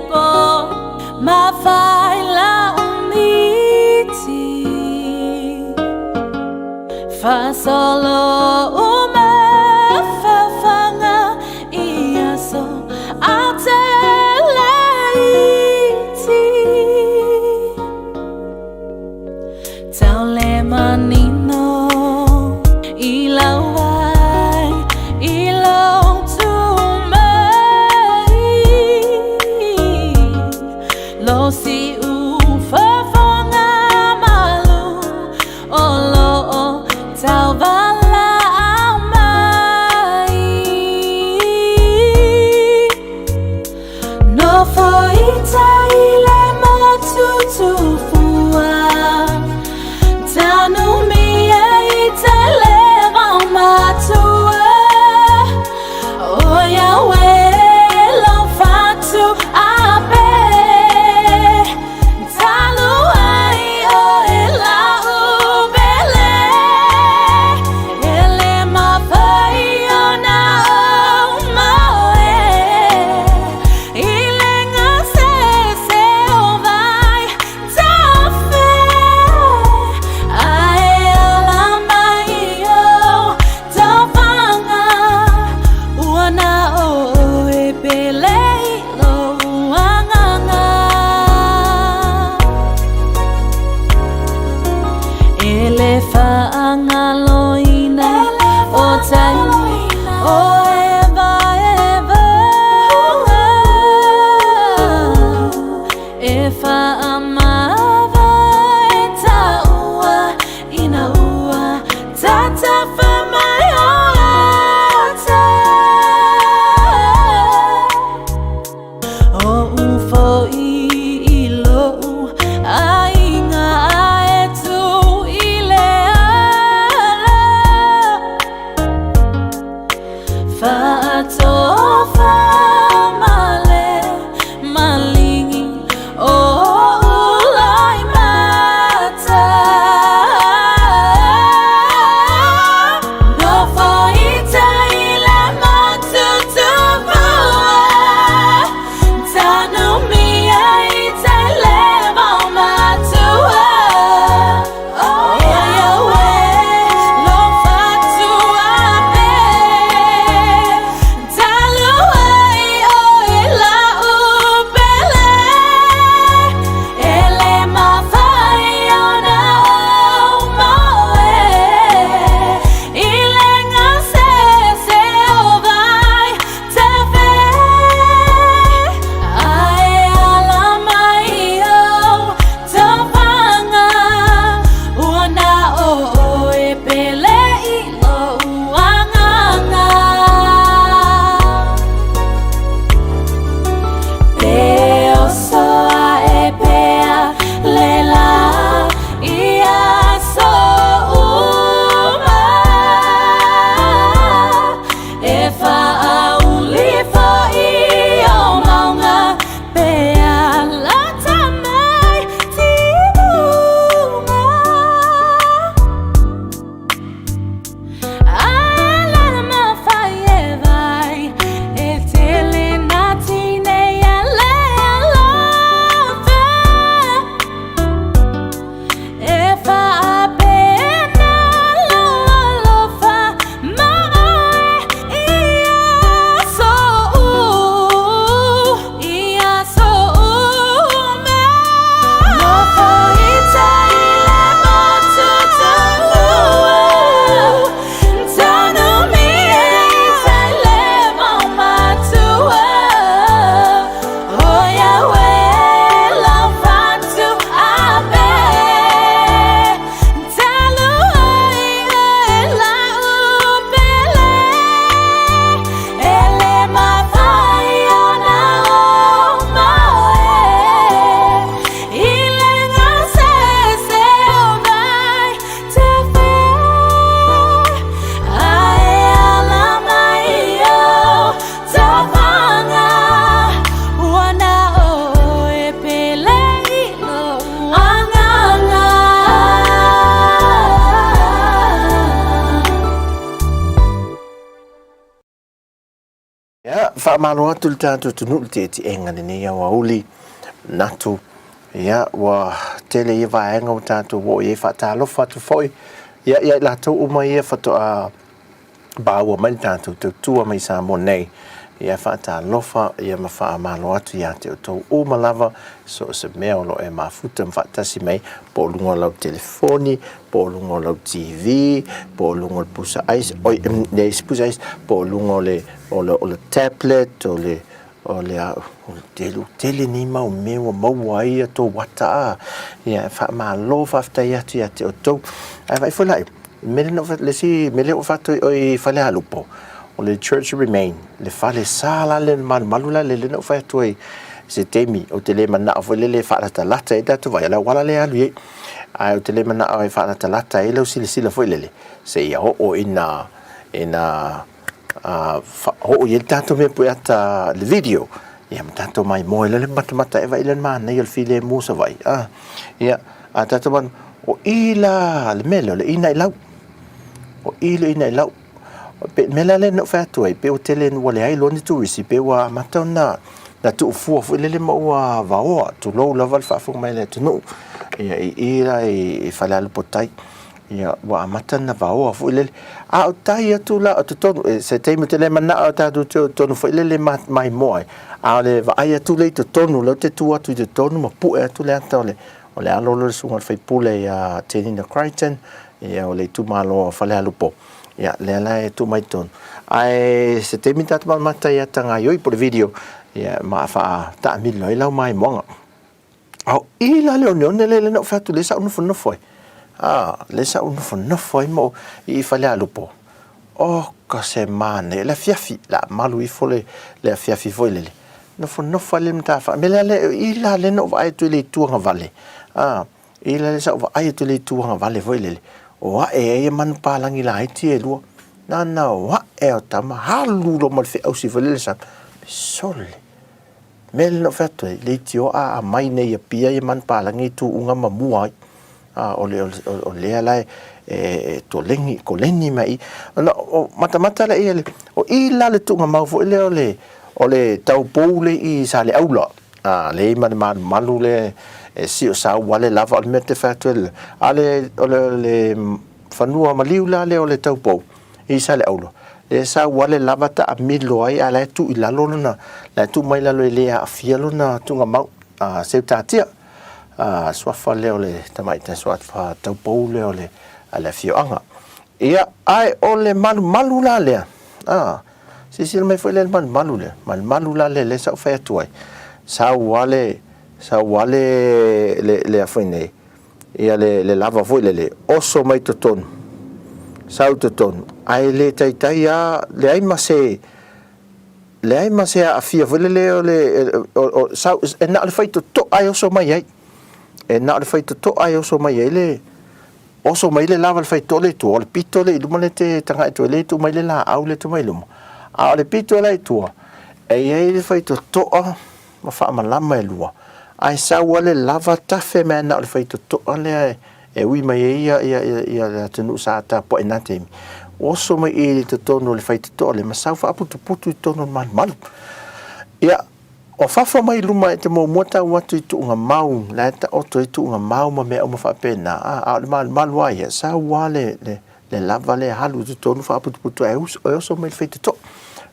po Mafai la umiti Fasolo uma fafanga ia so ateleiti Tau le manino i lau ai i lou tumai Lo si'u fofoga malu o loo tauvalaau mai. Nofoita i le motu tufua Tanumia i te le vaumatua O Yahweh lo fatu ape Talu ai oe lau pele E le mafai ona ou moe I le gasese Faamalo atu i le tatou atunuu i le tietiega i lenei aoauli, manatu ia ua tele ia vaega ua tatou oo i ai. Faatalofa atu foi ia ia i latou uma ia faatoa maua mai le tatou tautua mai Samoa nei. Ia faatalofa ia ma faamalo atu ia te outou uma lava, so o se mea o lo o e mafuta ma faatasi mai, po o luga o lau telefoni, po o luga o lau TV, po o luga o le pusa aisa, oi, leai se pusa aisa, po o luga o le, o le, o le tablet, o le, o le, o le tele, tele nei mau mea ua maua ai a tou ata a. Ia, faamalo faafetai atu ia te outou. Ae vaai foi la, mea lea na ou, le isi mea lea ua faatoi oi Falealupo, o le Church Remain, le fale sa la lea malumalu la lea na ou fai atu ai i se taimi, ou te le manao foi lele e faalatalata ai tatou vaai, o le auala lea e alu i ai. Ae ou te le manao e faalatalata ai lau silasila foi lele, seia oo ina, ina oo i ai le tatou mea pue ata le video, ia ma tatou maimoa ai lea matamata e vaai le manaia o le filemu o Savaii. Ah, ia, a tatou man, o i la le mea lea, o le inailau. O i le inailau. Pe mea la lea na ou fai atu ai, pe ua tele ua leai loa ni turisi, pe ua amata ona na tuufua foi lele ma ua vaoa, tulou lava le faafofoga mai a le atunuu. Ia, i i la i Falealupo tai. Ia, ua amata ona vaoa foi lele. A o tai atu la o totonu, e, se taimi ou te le manao e tatou te o totonu foi lele ma maimoa ai, a o le vaai atu lea i totonu, lea ou te tu atu i totonu ma pue atu le ata o le, o le alo lea o le susuga i le sui usufono ia Tenina Crichton, ia o le itumalo o Falealupo. Ia, lea la e tuu mai totonu. Ae se taimi tatou matamata i ata gaioi po o le video, ia ma faataamilo ai lau maimoaga. A o i la le oneone lea na ou fai atu lea sa ou nofonofo ai. A, lea sa ou nofonofo ai ma ou i Falealupo. Oka se manaia, le afiafi, la malu ifo le, le afiafi foi lele. Nofonofo ai le matafaa. Me lea le, i la lea na ou vaai atu i le itu agavale. A, i la lea sa ou vaai atu i le itu agavale foi lele. O ae ai ia manupapalagi laiti ia e lua. Na na o ae o tama, alu loa ma le feausi foi lele sa. Sole. Mea lea na ou fai atu ai, leitioa a aumai nei i Apia ia manupapalagi e tuuga ma mua ai. A, o le, o lea la e, e toleni, koleni mai i. Ona o matamata lea i le, o i la le tuugamau foi lea o le, o le taupou lea i Saleaula. A, lea i ma le malumalu lea e sio sau ale lava, o le mea te fai atu ai, a le, o le, le fanua maliu la lea o le taupou, i Saleaula, lea sa uale lava taamilo ai, a la e tuu i lalo lona, la e tuu mai lalo e le aafia lona tuugamau, a seutatia, a suafa lea o le tamaitai suafa taupou lea o le, a le afioaga. Ia, ae o le malumalu la lea, a, silasila mai foi lea i le malumalu lea, malumalu la lea, lea sa ou fai atu ai, sa uale, sa uale le, le a foi nei, ia le, le lava foi lele, oso mai totonu, sau totonu, ae le taitai a, leai ma se, leai ma se aafia foi lele o le, o, o, sau, e na o le faitotoa e oso mai ai. E na o le faitotoa e oso mai ai le, oso mai le lava le faitotoa le tua, o le pito le i luma le te tagai atu ai le tuu mai le laau le tuu mai luma. A o le pito la i tua, e i ai le faitotoa ma faamalama e lua, ae sau a le lava tafe mai na o le faitotoa lea e ui mai ai ia, ia, ia, ia le atunuu sa tapuai i na taimi. Oso mai i totonu o le faitotoa lea ma sau faaputuputu i totonu o le malumalu. Ia, o fafo mai luma e te muamua tau atu i tuugamau, la e taoto ai tuugamau ma mea uma faapena, a, a o le malumalu lava ia, sau lava le, le, le lava lea alu i totonu faaputuputu ae oso mai le faitotoa.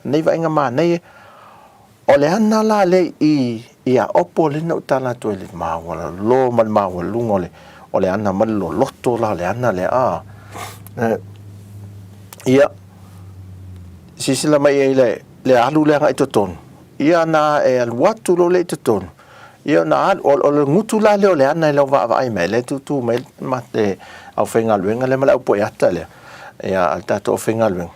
Nei vaaiga manaia, O le ana la lea i i Aopo lea na ou tala atu ai i le maualalo ma le maualuga o le o le ana ma le loloto la o le ana lea a. Ia, silasila mai ai le le alu lea agai i totonu, ia na e alu atu loa lea i totonu, ia ona alu, o le gutu la lea o le ana i lau vaavaai mai, lea e tūtū mai le aufaigaluega lea ma le aupueata lea, ia a le tatou aufaigaluega.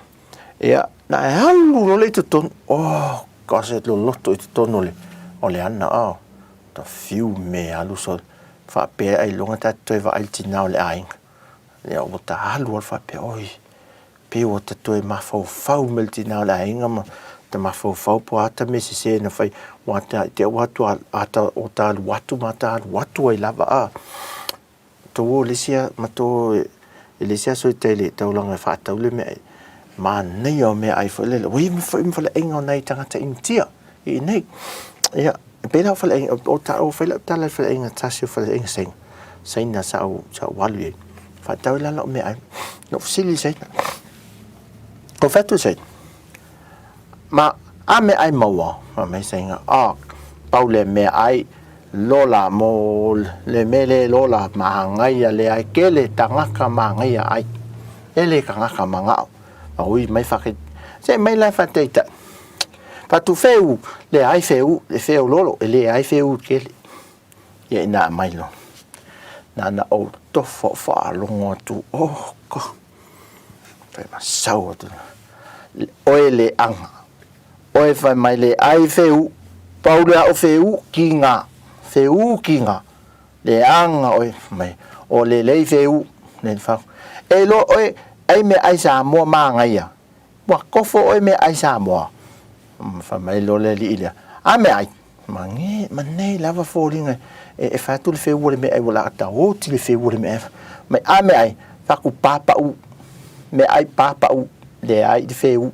Ia, na e alu loa lea i totonu, oh gosh, e loloto i totonu o le, o le ana, oh, ta fiu me alu so, faapea ailoga ta te toe vaai i le tina o le aiga. Ia, ua ta alu alu faapea, oi, pei ua ta toe mafaufau mai le tina o le aiga ma ta mafaufau po o a ta mea sese na fai, ua ta, te ua atu a ta, o ta alu atu ma ta alu atu ai lava, ah. Tou o le isi ma tou i le isi aso i tai le taulaga e faatau le mea. Manaia o meaai foi lele. Ua i ai foi ma faleaiga o nai tagata Initia i inei. Ia, e pei la o faleaiga, o ta, o fai lau tala i le faleaiga tasi o faleaiga Saina, Saina sa ou, sa ou alu i ai. Faatau ai la lau meaai. Na ou fesili i le Saina. Ou fai atu i le Saina, Ma, a meaai maua? Fai mai le Saina, Ah, pau le meaai lola mo le mea le lola magaia leai kele tagata magaia ai. Ele tagata magao. Ma ui mai whake, se mai la whateita. Patu wheu, le ai wheu, le wheu lolo, e le ai wheu kele. Ia ina mai lo. Nana o tofo whaalongo atu, oh, ko. Whai ma sau atu. Oe le anga. Oe whai mai le ai wheu, pau le ao wheu ki ngā. Wheu ki ngā. Le anga oe mai. O le lei wheu. Le whau. E lo oe, ai me ai Samoa māngaia. Ua kofo oe me ai Samoa. Whai mai lo le li ilea. A me ai. Ma nge, ma nei lava foliga e, e fai atu le feu o le meaai ua laa oti le feu o le meaai. Mai a meaai, faku pāpau, meaai pāpau, leai le feu.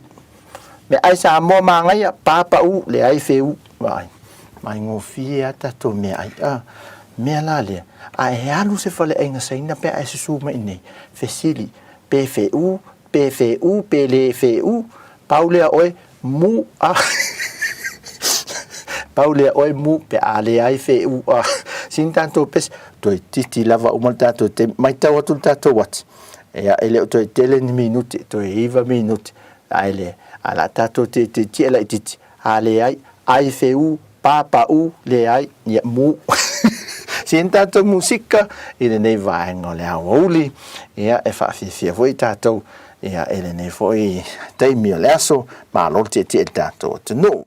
Meaai Samoa magaia, pāpau, leai feu. Vaai, maigofie a tatou meaai. A, mea la lea, a e alu se faleaiga Saina pe a e susu mai i nei, fesili, pe feu, pe feu, pe le feu, pau lea oe, mu a pau lea oe mu pe a leai feu a sini tatou pese toeitiiti lava uma le tatou taimi matau atu le tatou uati ia e le o toe tele ni minute toe 9 minute ae le a la tatou te te tia laitiiti a leai ai feu pa pa u leai ia mu sini tatou musika i lenei vaega o le aoauli ia e faafiafia foi tatou Ia, e lenei foi taimi o le aso, malo le tietie i le tatou atunuu.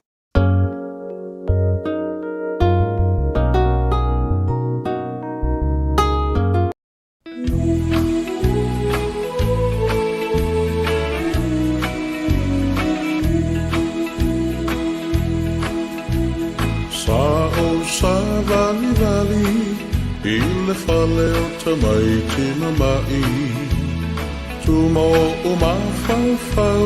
Sa ou savalivali i le fale o tamaiti mama'i. Tuma oʻu mafaufau,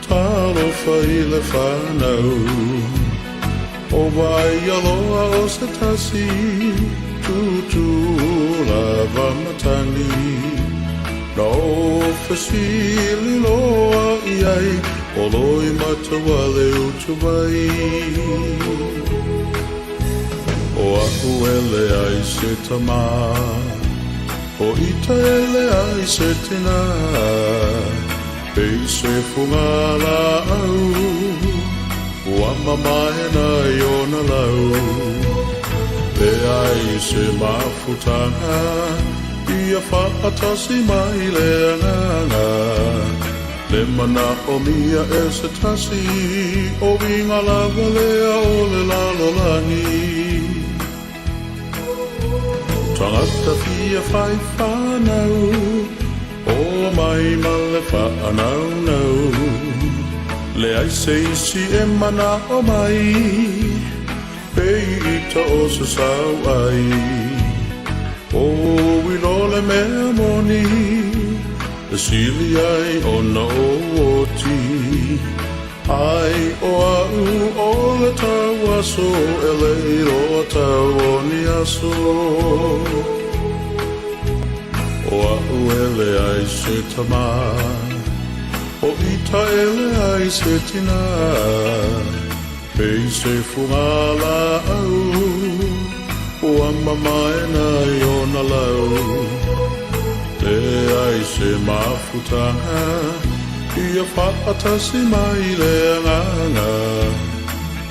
talofa i le fanau. O Waialoa o se tasi, tūtū lava matagi. Na ou fesili loa i ai, o Loimatauale utuvai. O aʻu e leai se tama. O ita e leai se tina, Pei se fuga laau, Ua mamaena i ona lau. Leai se mafutaga, Ia faatasi mai le agaga. Le manaomia e se tasi, O uiga lava lea o le lalolagi. Tagata fia fai fanau, O mai ma le faanaunau. Leai se isi e manao mai, Pei ita o se sauai. O ilo le mea moni, E sili ai ona o oti. Ai o a'u o le tauaso e le iloa tau o ni aso. O a'u e leai se tama, o ita e leai se tina, Pei se fuga laau, ua mamaena i ona lau. Leai se mafutaga, ia faatasi mai le agaga.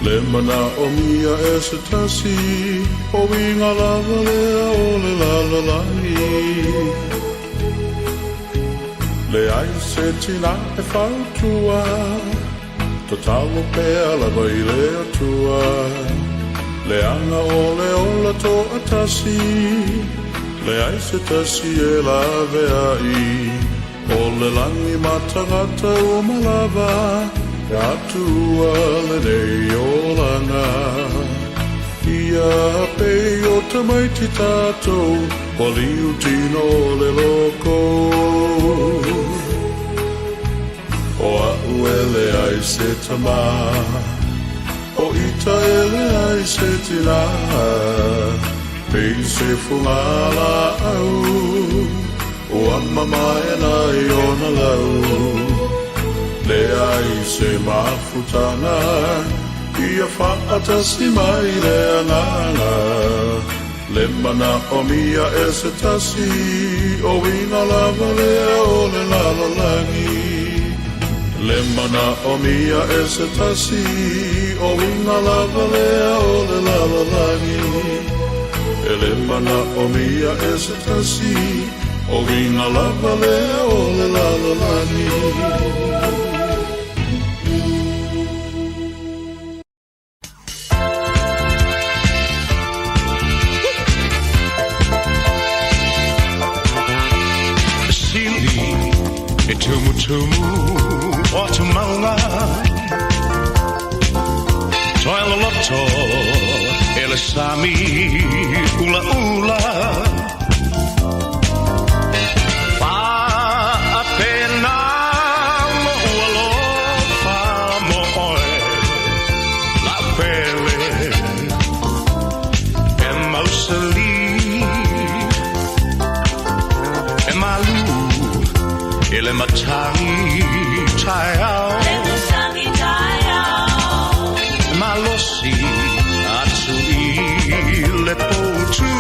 Le manaomia e se tasi, o uiga lava lea o le lalolagi. Leai se tina e fautua. Tatalo pea lava i le Atua, Leaga o le ola toatasi, Leai se tasi e laveai. O le lagi ma tagata uma lava, E Atua lenei olaga. Ia pei o tamaiti tatou, Ua liu tino o le loko. O a'u e leai se tamā, O ita e leai se tinā, Pei se fugalaau, Ua mamaena i ona lau. Leai se mafutaga, Ia faatasi mai le agaga, Le manaomia e se tasi, O uiga lava lea o le lalolagi. Le manaomia e se tasi, O uiga lava lea o le lalolagi. E le manaomia e se tasi, O uiga lava lea o le lalolagi. Sili e tumutumu o atu mauga Toe loloto e le sami ulaula Faapena lou alofa mo oe Lau pele e mausali E malu e le matagi taeao Malosi atu i le poutu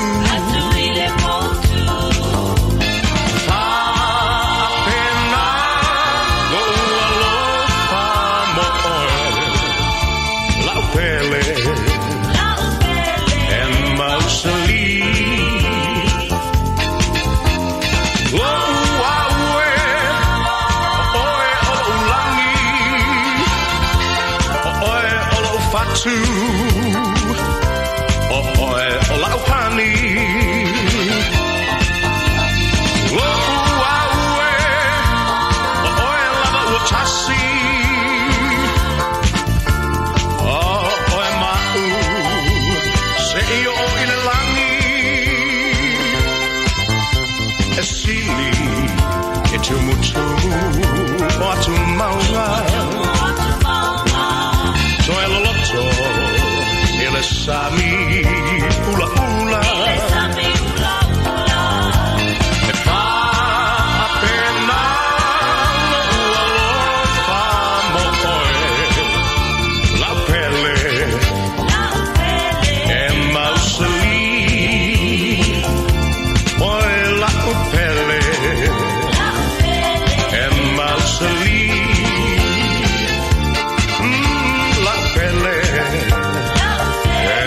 Faapena lou alofa mo oe Lau pele e mausali Lou au e O oe o lou lagi O oe o lou fatu O oe o lau pani Lou au e O oe lava ua tasi O oe ma'u Seia oo i le lagi E sili e tumutumu o atu mauga Toe loloto e le sami ulaula E faapena lou alofa mo oe Lau pele e mausali Oe lau pele e mausali Lau pele e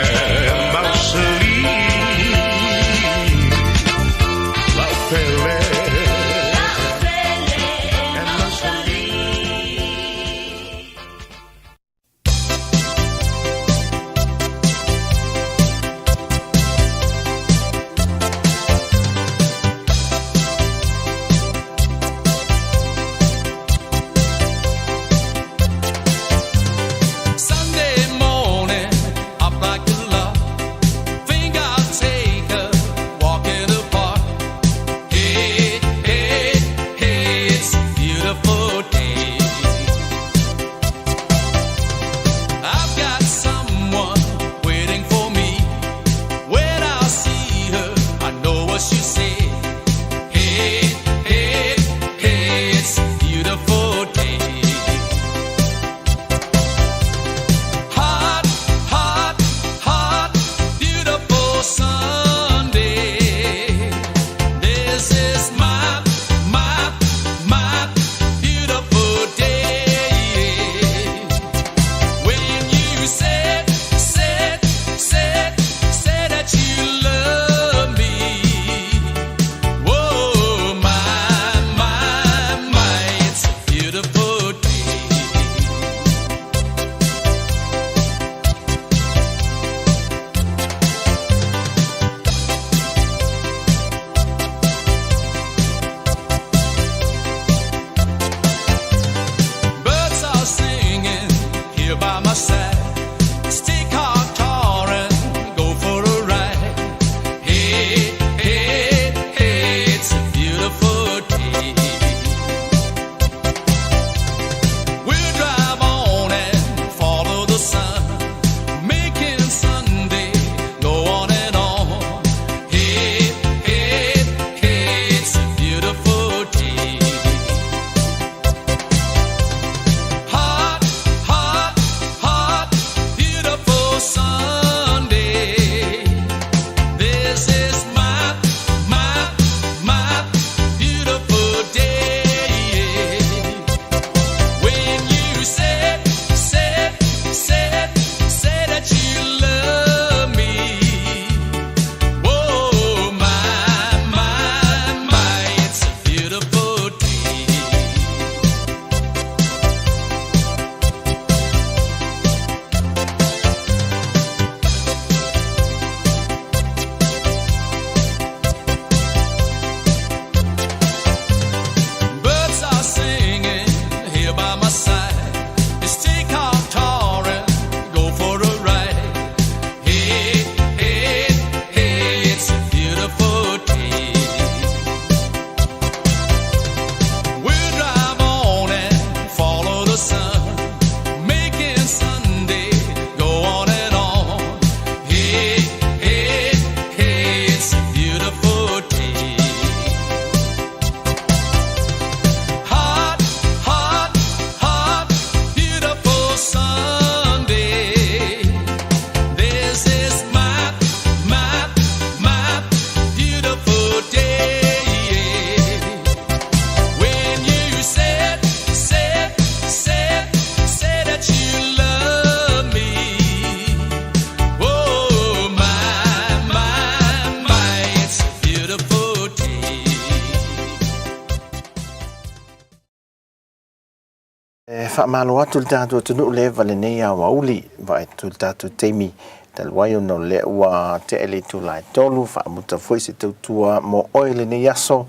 mausali. faamalo atu le tatou atunuu le eva lenei aoauli vaai atu le tatou taimi talu ai ona o lea ua tea le itula e 3 faamuta foi se tautua mo oe lenei aso.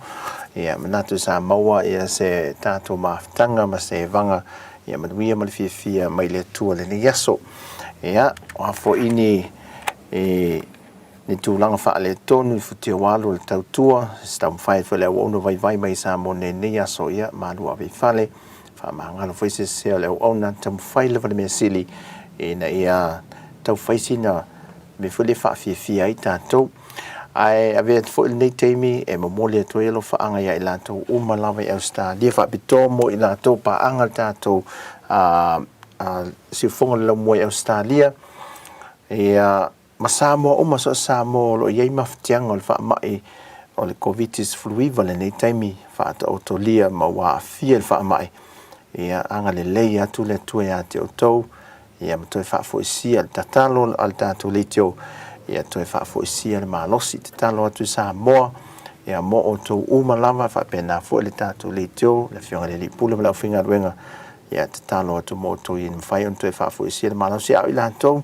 Ia manatu sa maua ia se tatou mafutaga ma se evaga ia manuia ma le fiafia mai le Atua lenei aso. Ia, o a foi ni e, ni tulaga faaletonu i futia ua alu o le tautua, se taumafai foi le auauna vaivai mai i Samoa nei lenei aso, ia, malu ave i fale, faamagalo foi se sese o le auauna, taumafai lava le mea sili ina ia taufai sina mea foi lea e faafiafia ai tatou. Ae avea atu foi lenei taimi e momoli atu ai alofaaga ia i latou uma lava i Ausetalia, faapitoa mo i latou paaga le tatou siufofoga o le laumua i Ausetalia, ia, ma Samoa uma, so o se Samoa o lo o i ai mafatiaga o le faamai o le Koviti-19 lenei taimi, faataotolia ma ua aafia i le faamai, ia agalelei atu le Atua ia te outou, ia ma toe faafoisia le tatalo a le tatou leitio, ia toe faafoisia le malosi. Tatalo atu i Samoa, ia mo outou uma lava, faapena foi le tatou leitio, le Afioga i le Alii Pule ma le aufaigaluega, ia tatalo atu mo outou ia mafai ona toe faafoisia le malosi. A o i latou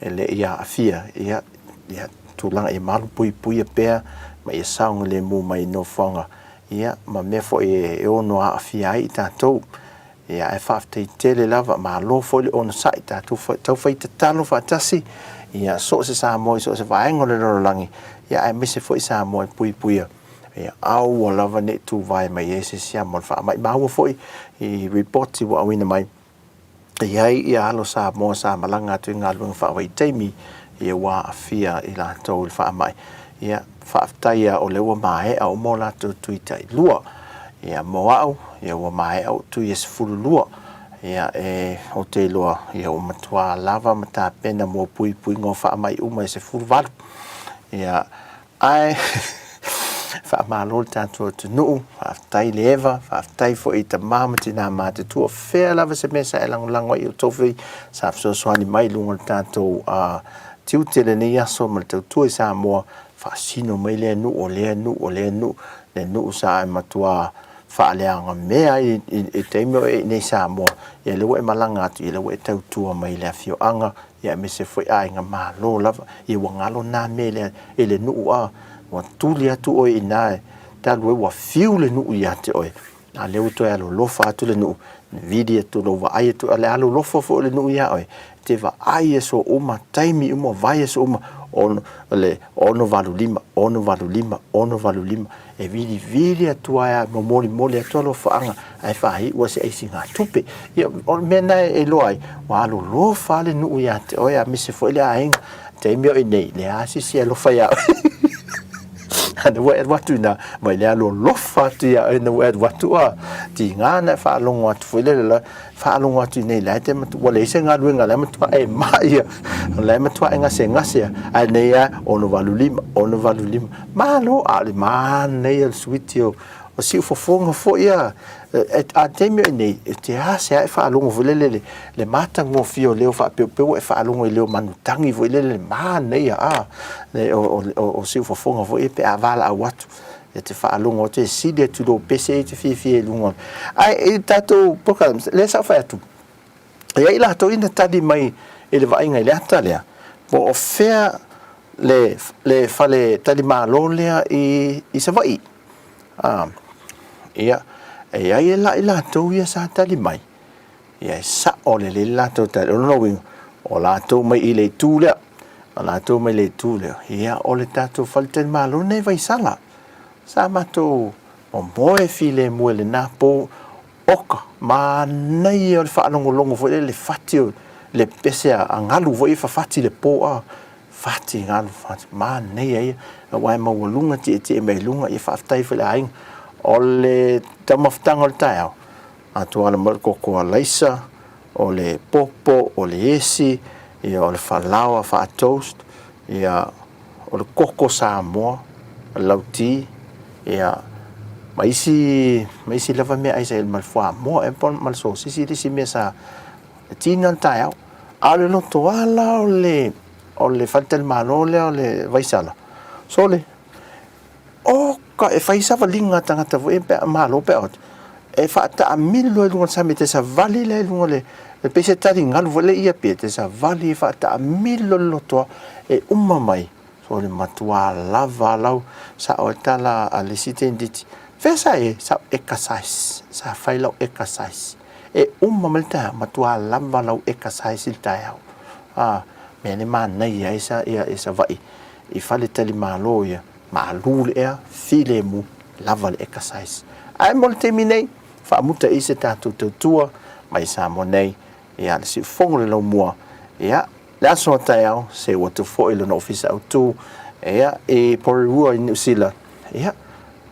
e le i aafia, ia, ia tulaga ia malu puipuia pea ma ia saogalemu mai i nofoaga, ia ma mea foi e ono aafia ai i tatou. Ia, ae faafetai tele lava, malo foi le onosai, tatou tau fai tatalo faatasi, ia so o se Samoa i so o se vaega o le lalolagi, ia aemaise foi Samoa e puipuia, ia aua lava ne i tuvae mai ai se siama o le faamai. Maua foi i ripoti ua auina mai, e i ai ia alo Samoa sa malaga atu i galuega faavaitaimi, ia ua aafia i latou i le faamai. Ia, faafetai lava o lea ua maea uma o latou tui tailua. Ia, mo au, ia ua maea ou tui e 12. Ia, e, ou te iloa, ia ua matua lava ma tapena mo puipuiga o faamai uma e 18. Ia, ae faamalo le tatou atunuu, faafetai le Eva, faafetai foi i tama ma tinā matutua, fea lava se mea sa e lagolago ai i outou foi sa fesoasoani mai i luga o le tatou tiute i lenei aso ma le tautua i Samoa, faasino mai lea nuu, o lea nuu, o lea nuu, le nuu sa e matua faaleagamea ai i le taimi o e i inei i Samoa, ia lea ua e malaga atu, ia lea ua e tautua mai i le afioaga, ia aemaise foi aiga malo lava. Ia ua galo na mea i le nuu a, ua tuli atu oe i ina talu ai ua fiu le nuu ia te oe, a lea ua toe alolofa atu le nuu, vili atu lou vaai atu, a le alolofa foi o le nuu ia oe, e te vaai i aso uma, taimi uma, vaiaso uma, ono, le 685, 685, 685, e vilivili atu ai a molimoli atu alofaaga ae faaiu se aisigatupe. Ia, o le mea lena e iloa ai, ua alolofa lava le nuu ia te oe aemaise foi le aiga. Taimi o i nei, leai lava se isi e alofa ia oe. Ana ua e alu atu ina, mai le alolofa atu ia oe ina ua e alu atu a tiga ona e faalogo atu foi lele la, faalogo atu i nei la e te matu, ua leai se galuega la e matua e mai ia, la e matua e gasegase a, ae nei a 685, 685, malo a o le manaia o le suiti o o siufofoga foi a, a taimi o i nei, e te ase a e faalogo foi lele le, le matagofie o leo faapeupeu e faalogo i leo manutangi foi lele le manaia a, le, o, o, o, o siufofoga foi pe a valaau atu. E te faalogo atu e sili atu i lou pese e te fiafia i luga. Ae i tatou program, lea sa ou fai atu, e i ai latou ina tali mai i le vaaiga i le ata lea, po o fea le, le fale talimalo lea i, i Savaii. A, ia, e i ai la i latou ia sa tali mai, ia e sao lelei le latou tali. O lona uiga, o latou mai i le itu lea, o latou mai le itu lea, ia o le tatou faletalimalo lenei i Vaisala. Sa matou momoe filemu i lena po, oka, manaia o le faalogologo foi lea i le fati o le pese a galu foi e fafati i le po a, fati galu, fati, manaia ia, aua e maualuga tietie mai luga, ia faafetai foi i le aiga. O le taumafataga o le taeao, atoa mai o le koko alaisa, o le popo, o le esi, ia o le falaoa faa-toast, ia o le koko Samoa, o le lauti, ia ma isi, ma isi lava meaai sa i ai ma le fuamoa ea po ma le sosisi le isi mea sa tina le taeao. A o le lotoala o le, o le faletalimalo lea o le Vaisala, sole, Oka, e fai savaliga a tagata foi ia pe a malo pe a oti. E faataamilo loa i luga o le sami, e te savali la i luga o le, e pei se taligalu foi lea i Apia, e te savali e faataamilo le lotoa e uma mai, o le matuā lava lau sao ai tala a le isi teineitiiti, Fea sa e? Sa ou exercise, sa fai lau exercise. E uma mai le taeao, matuā lava lau exercise i le taeao. A, mea le manaia ai sa, ia, ia Savaii i faletalimalo ia, malu le ea, filemu, lava le exercise. Ae mo le taimi nei, faamuta i se tatou tautua mai Samoa nei, ia le siufogo le laumua, ia le aso a taeao, seu atu foi lona ofisa autu, ia i Porirua i Niu Sila, ia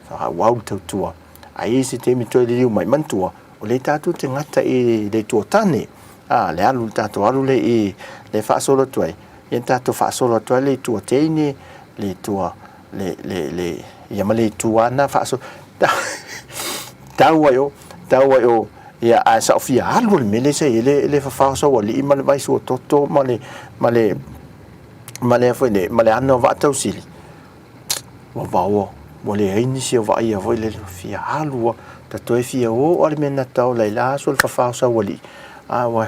faaauau le tautua. Ae i se taimi toe liliu mai, manatua, o lea tatou te gata i le itu o tane, a, le alu, le tatou alu lea i le faasolo atu ai, ia tatou faasolo atu ai le itu a teine, le itu a, le, le, le, ia ma le itu a na faasolo, tau ai o, tau ai o, ia, ae sa o fia alu le mea lea sa i ai le, le fafao saualii ma le vai suatoto ma le, ma le, ma le a foi nei, ma le ana o Vaatausili, ua vaoa, ua leai nisi o vaaia foi lele, fia alu lava, ta toe fia o a le mea na tau lai la aso le fafao saualii, a ua,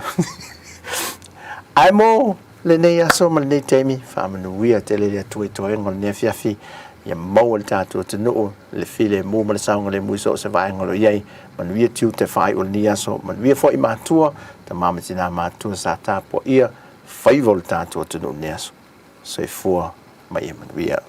ae mo lenei aso ma lenei taimi, faamanuia tele le Atua i toega o lenei afiafi, ia maua le tatou atunuu le filemu ma le saogalemu i so o se vaega o lo o i ai, manuia tiute faaiu o lenei aso, manuia foi matua, tama ma tina matua sa tapuaia faiva o le tatou atunuu i lenei aso. Soifua ma ia manuia.